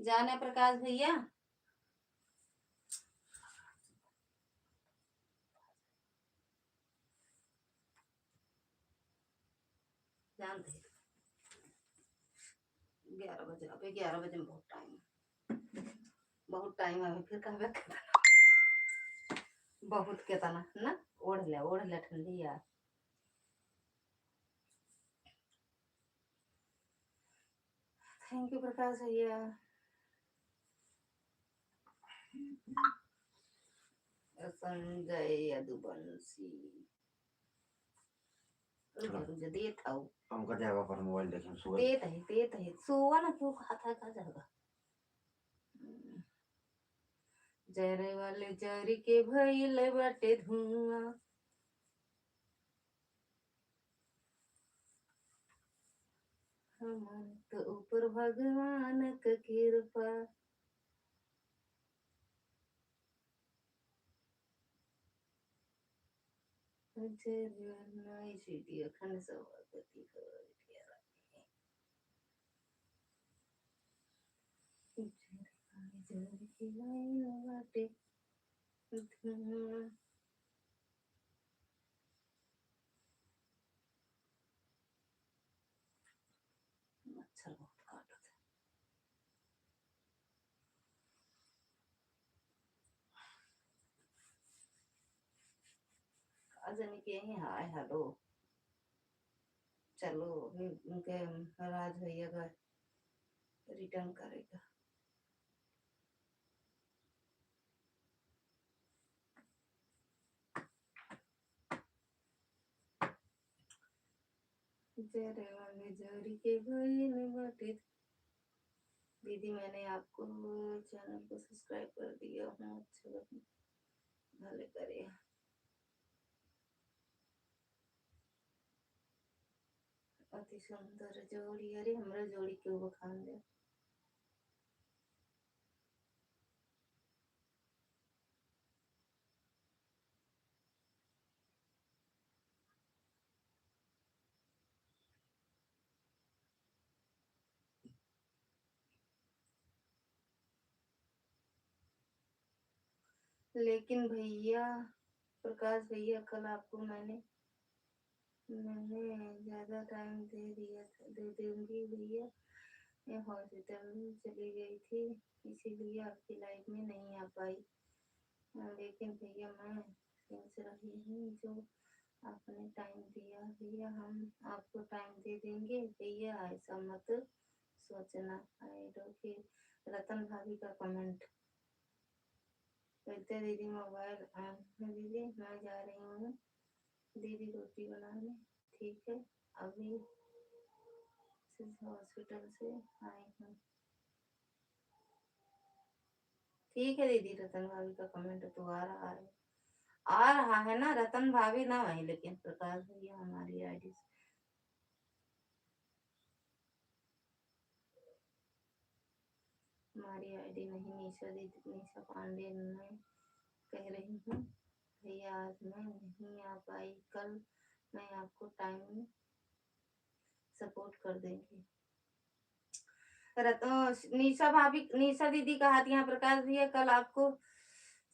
जाने प्रकाश भैया, जानते हैं, ग्यारह बजे, अबे ग्यारह बजे में बहुत time है, बहुत time है, अभी फिर कहबे केतना, बहुत केतना ना, ओढ़ ले, ओढ़ ले ठंडी यार। Thank you प्रकाश भैया। संजय यदुवंशी। रुक जा, हाँ। रुक जा, देत हूँ। हमका जाए अपन mobile देखे, हम सोए। देत है, देत है। सोवा ना, तू कहा था, का जाएगा? हम्म। जरे वाले जरी के भइल बाटे धुआं। हमन तो ऊपर भगवान क कृपा। जय जय नाई सीटी अखंड सभापति को। मच्छर बहुत काटत है। का जाने के ही हाय हेलो। चलो, अभी उनके राज भैया का return करेगा। जरे वाले जरी के भइल बाटे। दीदी, मैंने आपको channel को subscribe कर दिया हूँ, अच्छा लगा, भले करे। अति सुंदर जोड़ी, अरे हमरा जोड़ी के बखान दे। लेकिन भैया, प्रकाश भैया, कल आपको मैंने, मैंने ज़्यादा time दे दिया था, दे दूंगी भैया, मैं hospital में चली गई थी, इसीलिए आपकी live में नहीं आ पाई। लेकिन भैया, मैं सोच रही हूँ, जो आपने time दिया भैया, हम आपको time दे देंगे भैया, ऐसा मत सोचना। I don't care। रतन भाभी का comment। कहते, "दीदी, mobile on है दीदी, मैं जा रही हूँ दीदी रोटी बनाने।" ठीक है, अभी hospital से आई हूँ। ठीक है दीदी, रतन भाभी का comment तो आ रहा है। आ रहा है ना रतन भाभी ना वही, लेकिन प्रकाश भैया हमारी आईडी से हमारी आईडी नहीं, निशा दीदी, निशा पांडे, मैं कह रही हूँ भैया, आज मैं नहीं आ पाई, कल मैं आपको टाइम सपोर्ट कर देंगी। रत-, अ, निशा भाभी, निशा दीदी कहा थी यहाँ प्रकाश भैया कल आपको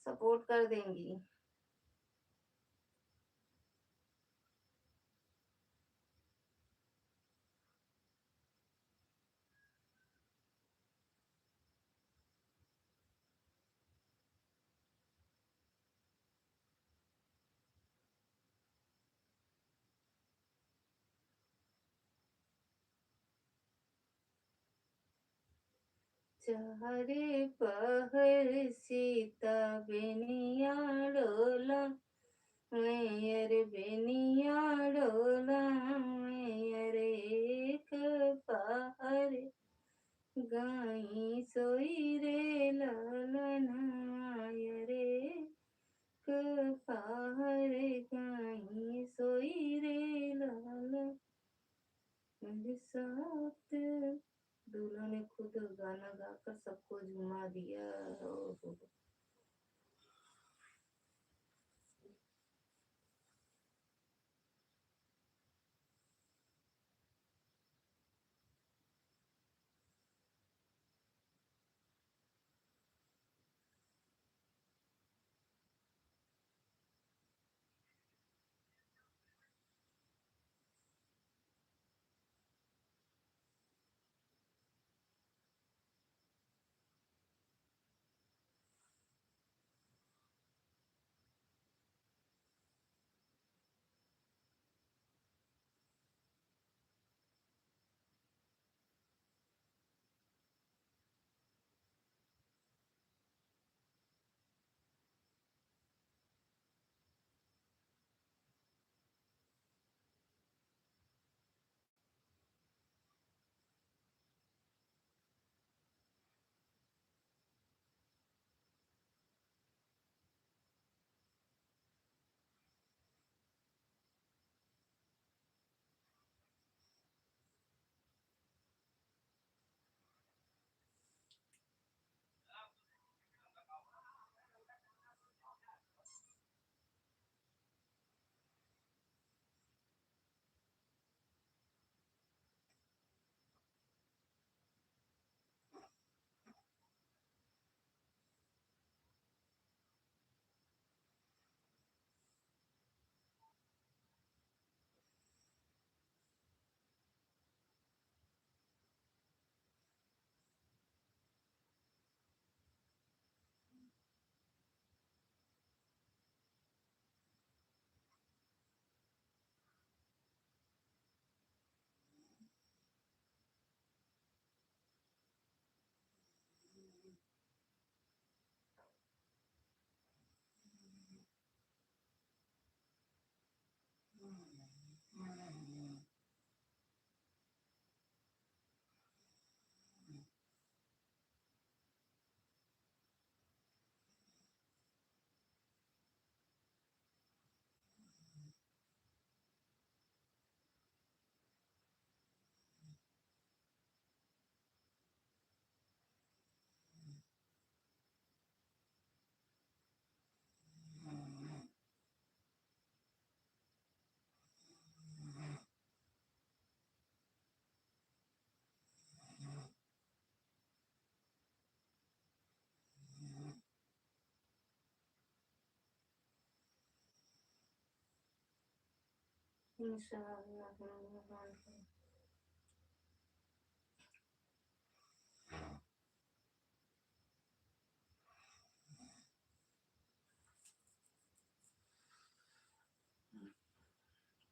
सपोर्ट कर देंगी। चारे पहर सीता बेनिया डोला, मैयर बेनिया डोला, मैयर एक पहर गाई सोई रे लालना, मैयर एक पहर गाई सोई रे लालना। मेरे साथ दूल्हा ने खुद गाना गाकर सबको झूमा दिया। ओहो।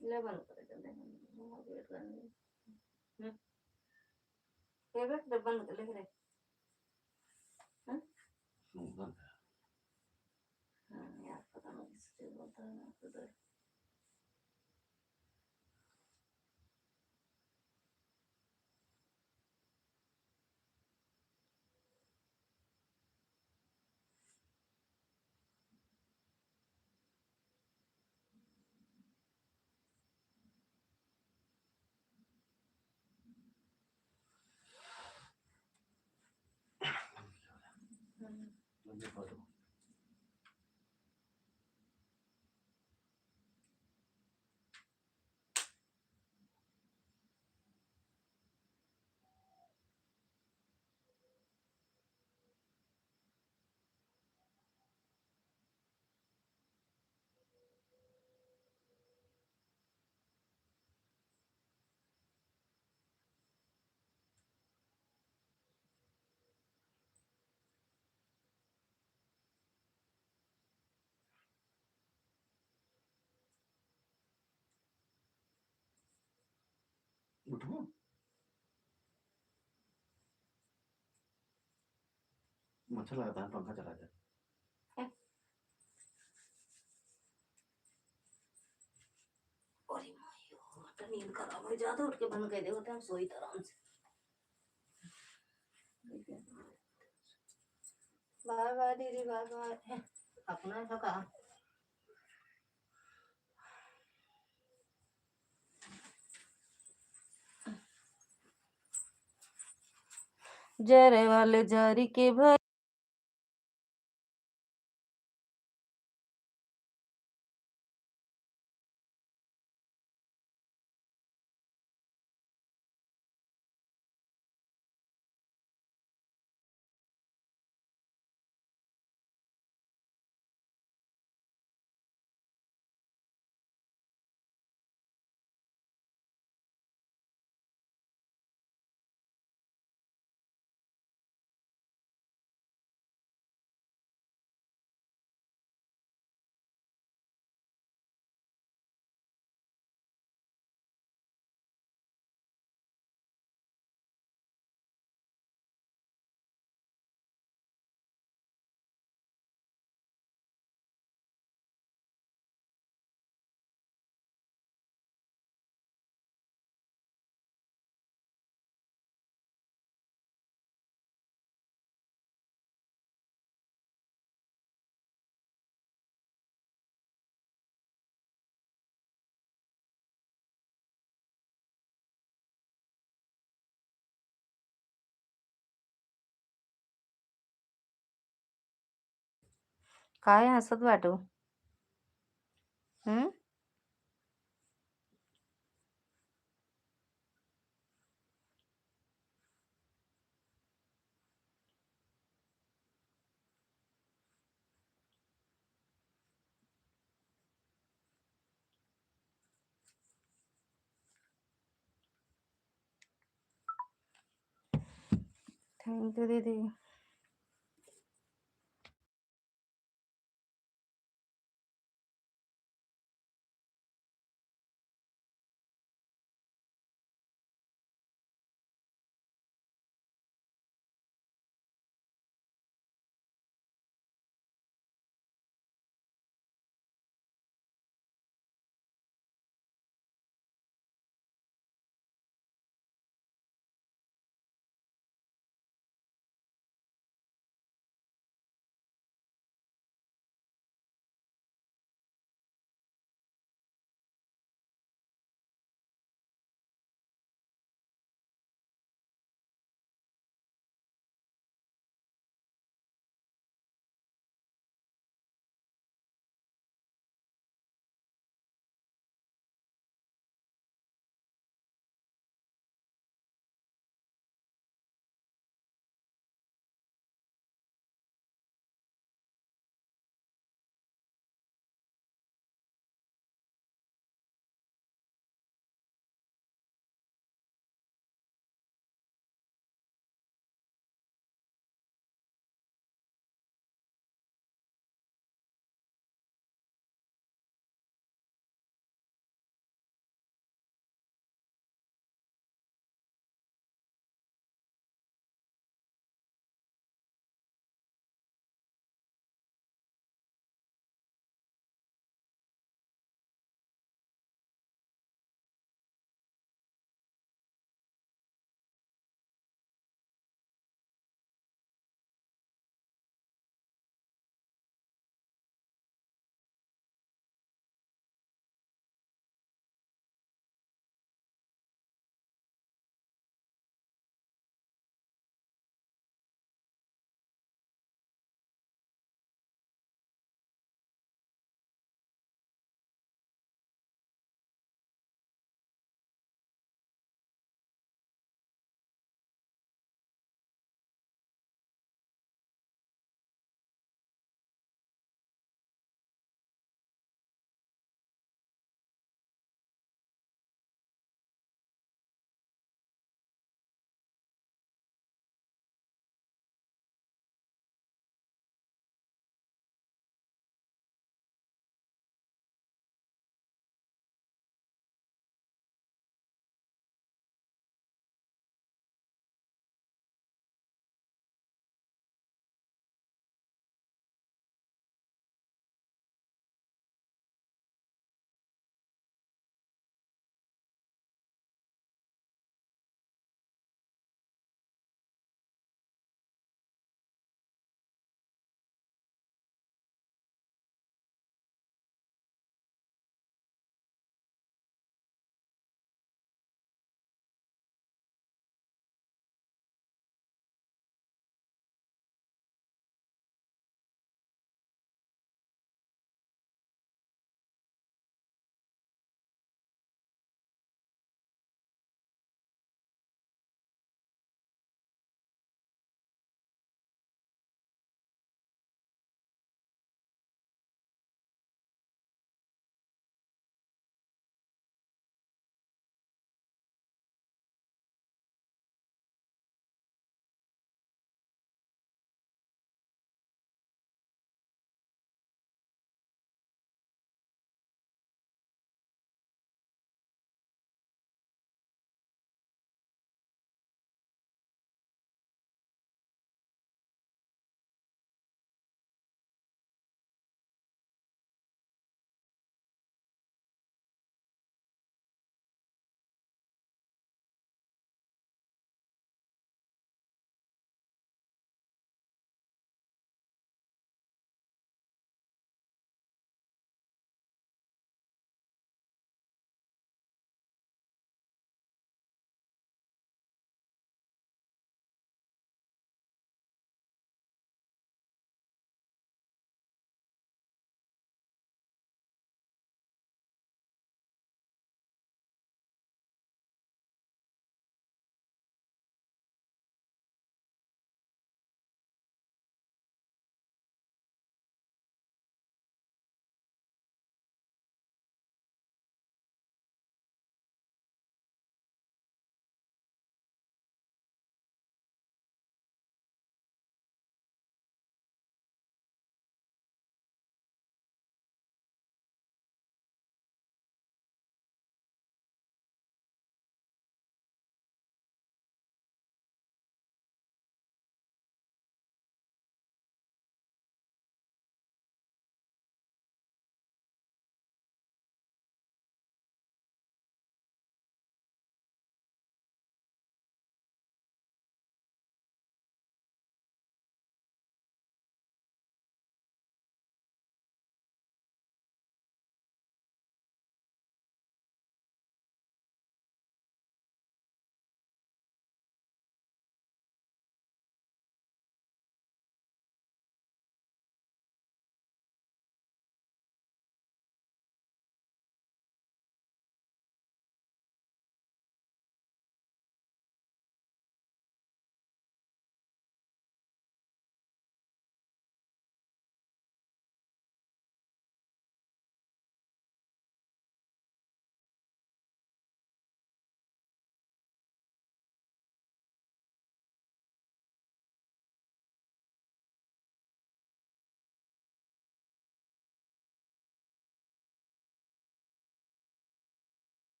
ले बंद कर दे, ले बंद कर दे। हम्म। ये देख, ले बंद कर, ले रे। हम्म? हम्म, बंद है। हाँ, यार, पता नहीं किस चीज़ बोलता है ना, तो डर। उठबू? मच्छर लगता है, पंखा चला दे। अरे माई, हो, तो नींद खराब हो जाता, उठ के बंद कर दे, होते हम सोई तो आराम से। बाय बाय दीदी, बाय बाय। अपना तो कहा। जरे वाले जारी के भाई। काहे हंसत बाटू? हम्म? Thank you दीदी।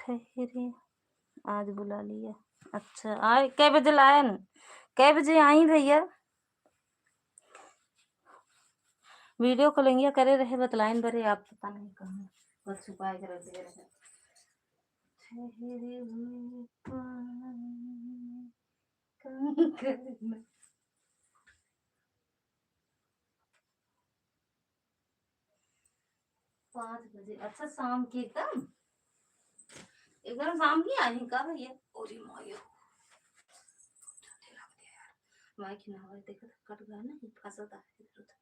ठहरी, आज बुला लिया। अच्छा, आए, कै बजे लायन? कै बजे आई भैया? वीडियो कॉलिंगिया करे रहे, बतलाइन बरे, आप पता नहीं कहाँ, बस छुपाए के रख दिए रहे। ठहरी हुई पानी कम करना। पाँच बजे। अच्छा, शाम की एकदम, एकदम शाम की आई का भैया? अरे मायो, ठंडे लग गया यार। माइक ना हवा, देखो तो कट गया ना, ये फंसा था इधर उधर।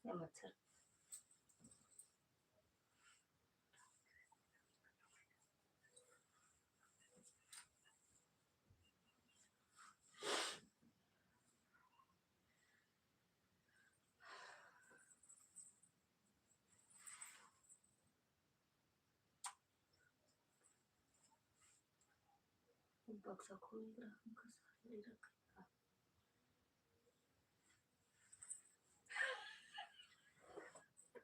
ये मच्छर। बक्सा खोल के रखा, सारे रखा।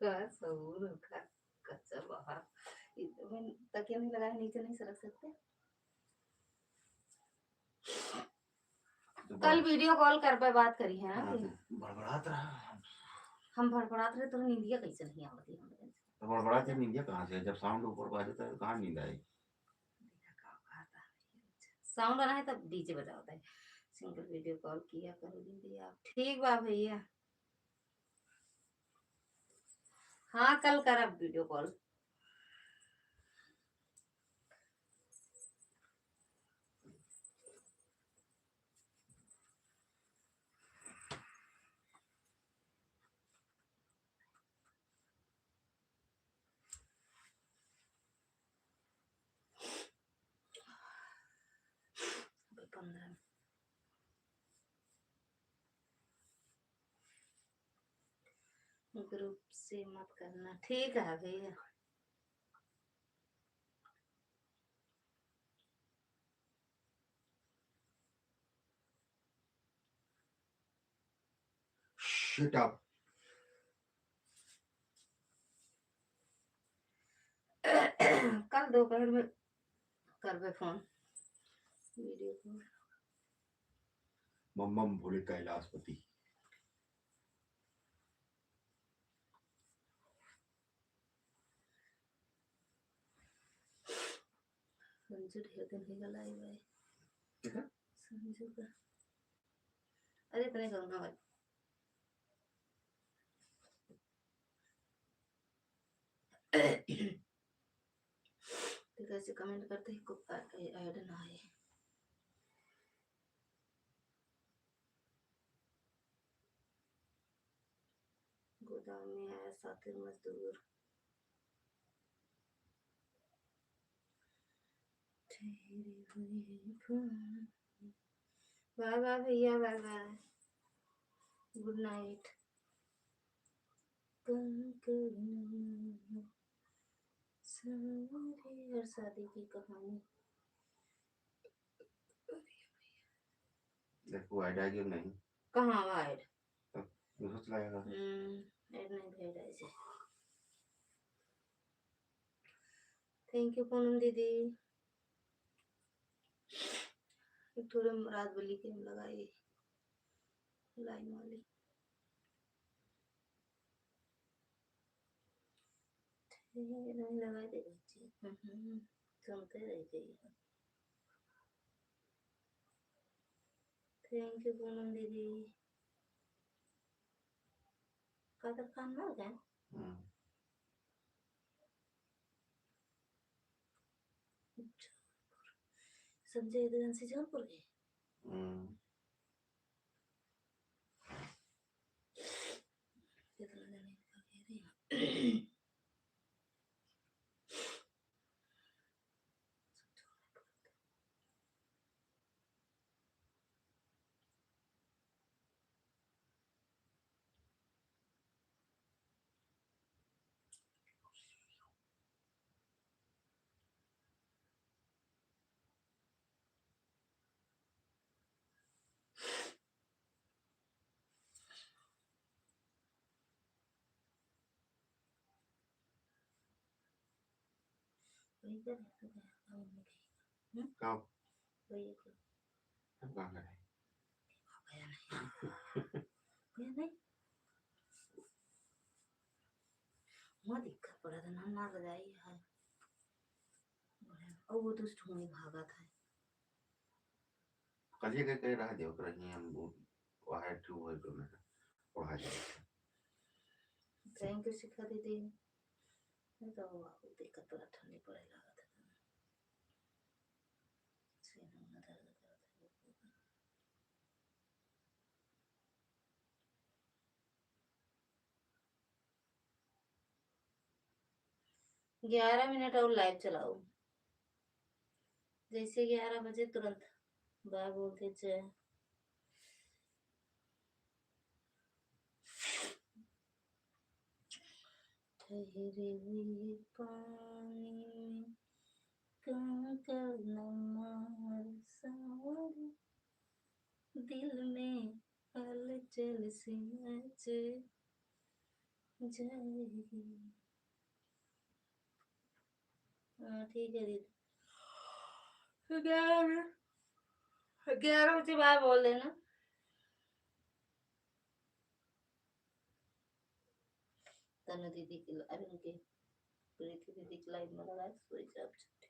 का सहूर का कच्चा बहा। इ-, तकिया नहीं लगाए, नीचे नहीं सरक सकते। तो कल बड़- वीडियो कॉल करबे, बात करी है ना हाँ, कि तो बड़बड़ात रहा। हम बड़बड़ात रहे, तो नींदिया कैसे नहीं आवती हम लोगन से? तो बड़बड़ात रहे, नींदिया कहाँ से? जब साउंड ऊपर बाजे तो कहाँ नींद आई? साउंड ना है तब डीजे बजावत है। सिंगल वीडियो कॉल किया करो दीदी आप। ठीक बा भैया, हाँ कल करब वीडियो कॉल। अभी पन्द्रह। ग्रुप से मत करना, ठीक है भैया। Shut up। कल दोपहर में करबे फोन, वीडियो कॉल। मम्मम भोले कैलाशपति। संजू ढेर दिन हो गला आई भाई। ठीक है। संजू का, अरे इतने करो ना भाई। तो कैसे कमेंट करते हैं, को ऐड ना आए। गोदाम में आया साथी मजदूर। ठहरी हुई फूल। बाय बाय भैया, बाय बाय, गुड नाइट। कल करूँगा सवेरे हर शादी की कहानी। देखो, ऐड आ गया नहीं? कहाँ आवा ऐड? तो दूसरा चला जाएगा। हम्म, ऐड नहीं भेजा इसे। Thank you पूनम दीदी। एक थोड़े रात बली के हम लगाई लाइन वाली। ठीक है, नहीं लगाई दे बच्ची। हम्म, सुनते रह जाइए। Thank you पूनम दीदी। कादर खान मर गए? हम्म। अच्छा। संजय देओल से जौनपुर गए? हम्म। कितना जने इनका कह रही हैं। ठीक है, तो क्या काम में कहीं? हम्म? का? वही है तो। हम कहाँ गए? गया नहीं। गया नहीं। वहाँ दिक्कत पड़ा था ना, ना लगाई है। और वो तो ढूंढी भागा था। कलिए के कह रहा दे, ओकरा ही हम वो, वहाँ ट्रू है जो मेरा, वहाँ जाए। Thank you, शिखा दीदी। नहीं तो वो दिक्कत पड़ा, ठंडी पड़े लगा था। सीना में दर्द करता है। ग्यारह मिनट और live चलाओ, जैसे ग्यारह बजे तुरंत बाय बोल दे जय। ठहरे हुए पानी में कंकर न मार साँवरिया, दिल में हलचल सी मच जाएगी। हाँ, ठीक है दीदी। ग्यारह, ग्यारह बजे बाद बोल देना। तनु दीदी की, अरे उनके प्रीति दीदी की live में लगा, सोई जाओ छुट्टी।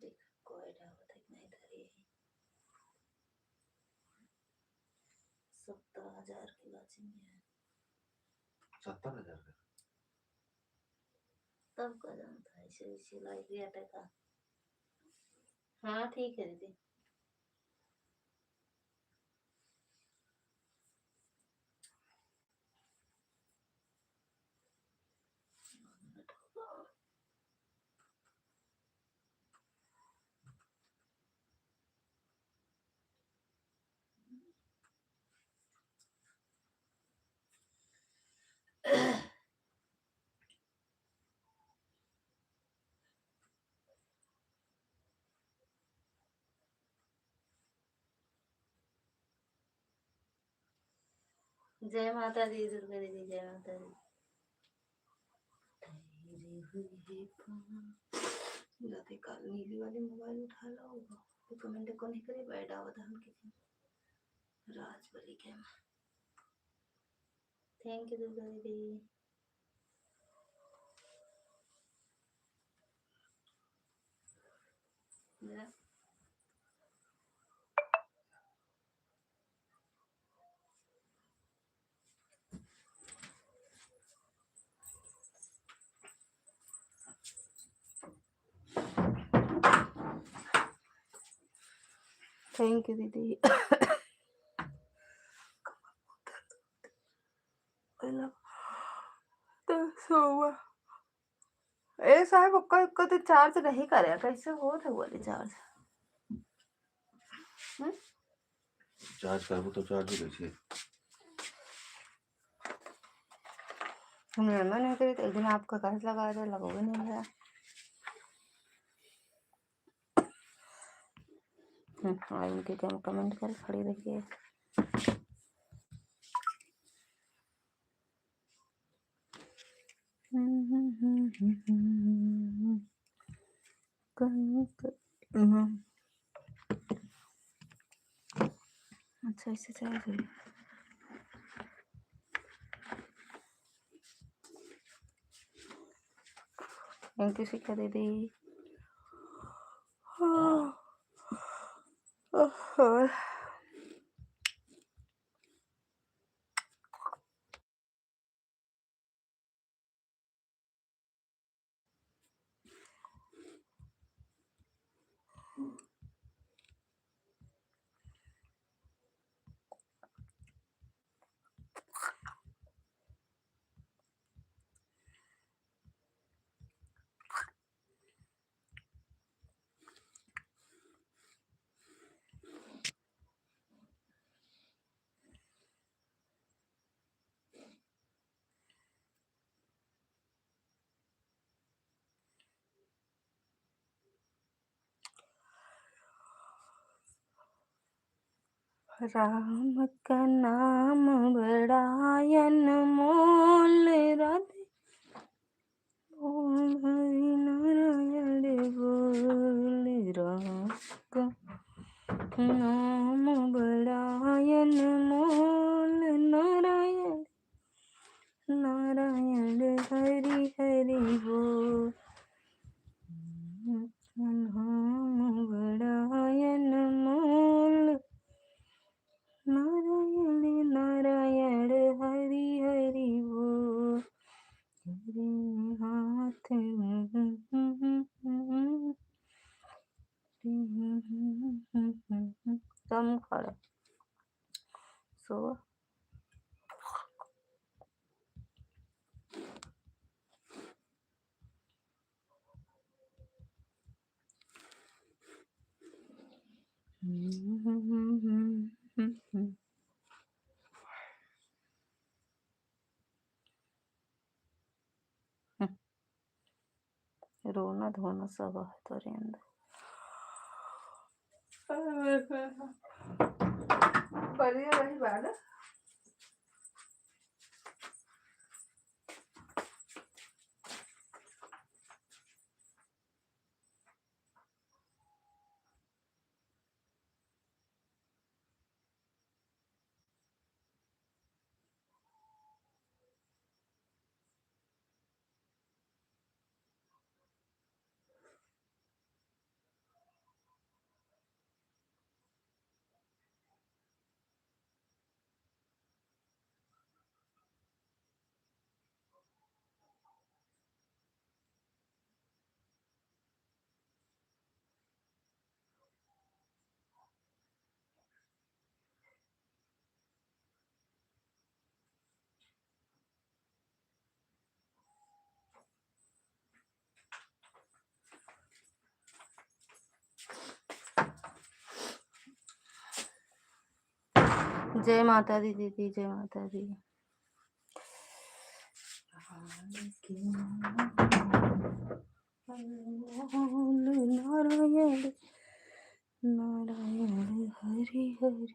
देख, कोई डावत है कि नहीं धरी है। सत्तर हजार की watching है। सत्तर हजार का? तब का जानता है, इसे, इसे लाइव भी अटका। हाँ, ठीक है दीदी। जय माता दी दुर्गा दीदी, जय माता दी। तेरे हुए पाँव। जाते काल नीली वाली मोबाइल उठा लो, तो कमेंट को नहीं करे, बैठ आवत हम किसी राजबली के में। Thank you दुर्गा दीदी। Thank you दीदी। तो सोवा। ए साहब, ओकर, ओकर तो charge नहीं करे, कैसे होत है वाली charge? हम्म? Charge करबो तो charge ही कैसे? हम नंबर नहीं करी, तो एक दिन आपका घर लगा दे, लगोगे नहीं भैया। हम्म, और उनके कम-, comment कर खड़ी रहिए। कहीं क-, हम्म। अच्छा, ऐसे चल रही। Thank you शिखा दीदी। हाँ। ओहो। राम का नाम बड़ा अनमोल, राधे। ओम हरि नारायण बोल, राम का नाम बड़ा अनमोल, नारायण, नारायण हरि हरि बोल। नाम बड़ा अनमोल, नारायण नारायण हरि हरि बोल। तेरे हाथ में कम खड़ा। सो रोना धोना सब है तोरे अंदर। बढ़िया रही बात। जय माता दी दीदी, जय माता दी। नारायण, नारायण, हरि हरि।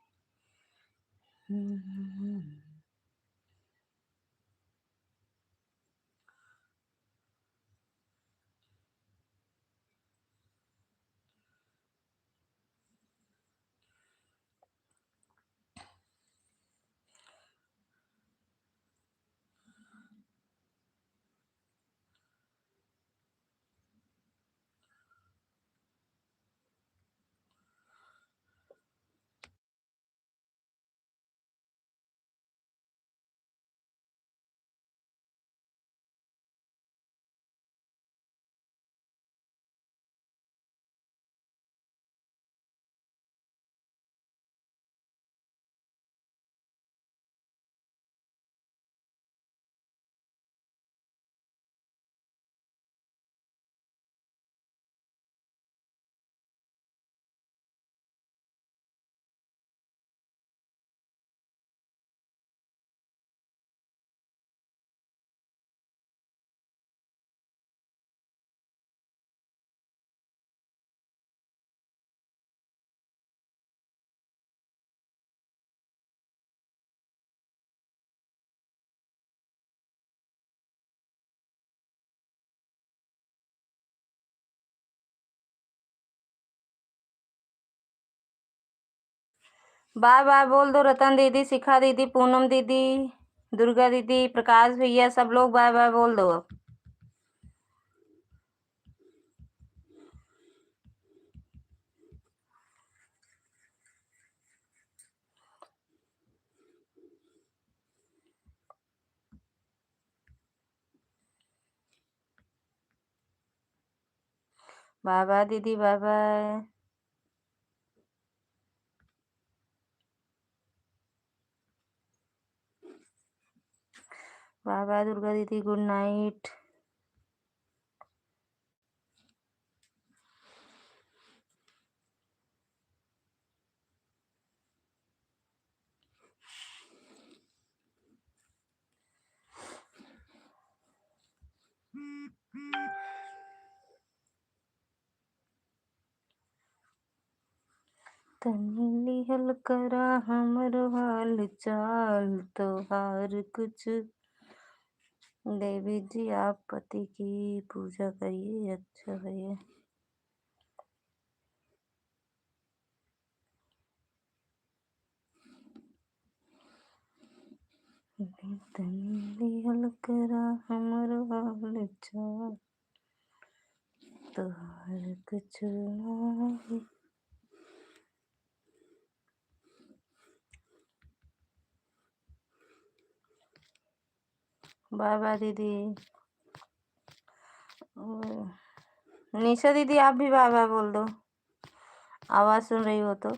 बाय बाय बोल दो रतन दीदी, शिखा दीदी, पूनम दीदी, दुर्गा दीदी, प्रकाश भैया, सब लोग बाय बाय बोल दो। बाय बाय दीदी, bye bye. Bye bye Durga दीदी, गुड नाइट। तनी लिहल करा हमरो हाल चाल तोहार कुछ। देवी जी, आप पति की पूजा करिए, अच्छा है ये। तनी लिहल करा हमरो हाल चाल तोहार कुछ नाही। बाय बाय दीदी। निशा दीदी, आप भी बाय बाय बोल दो, आवाज सुन रही हो तो।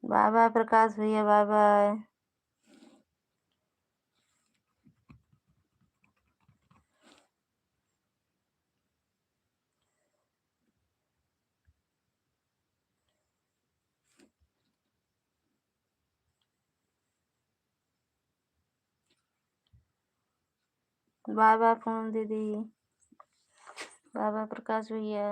बाय बाय प्रकाश भैया, bye bye. Bye bye Poonam दीदी, बाय बाय प्रकाश भैया।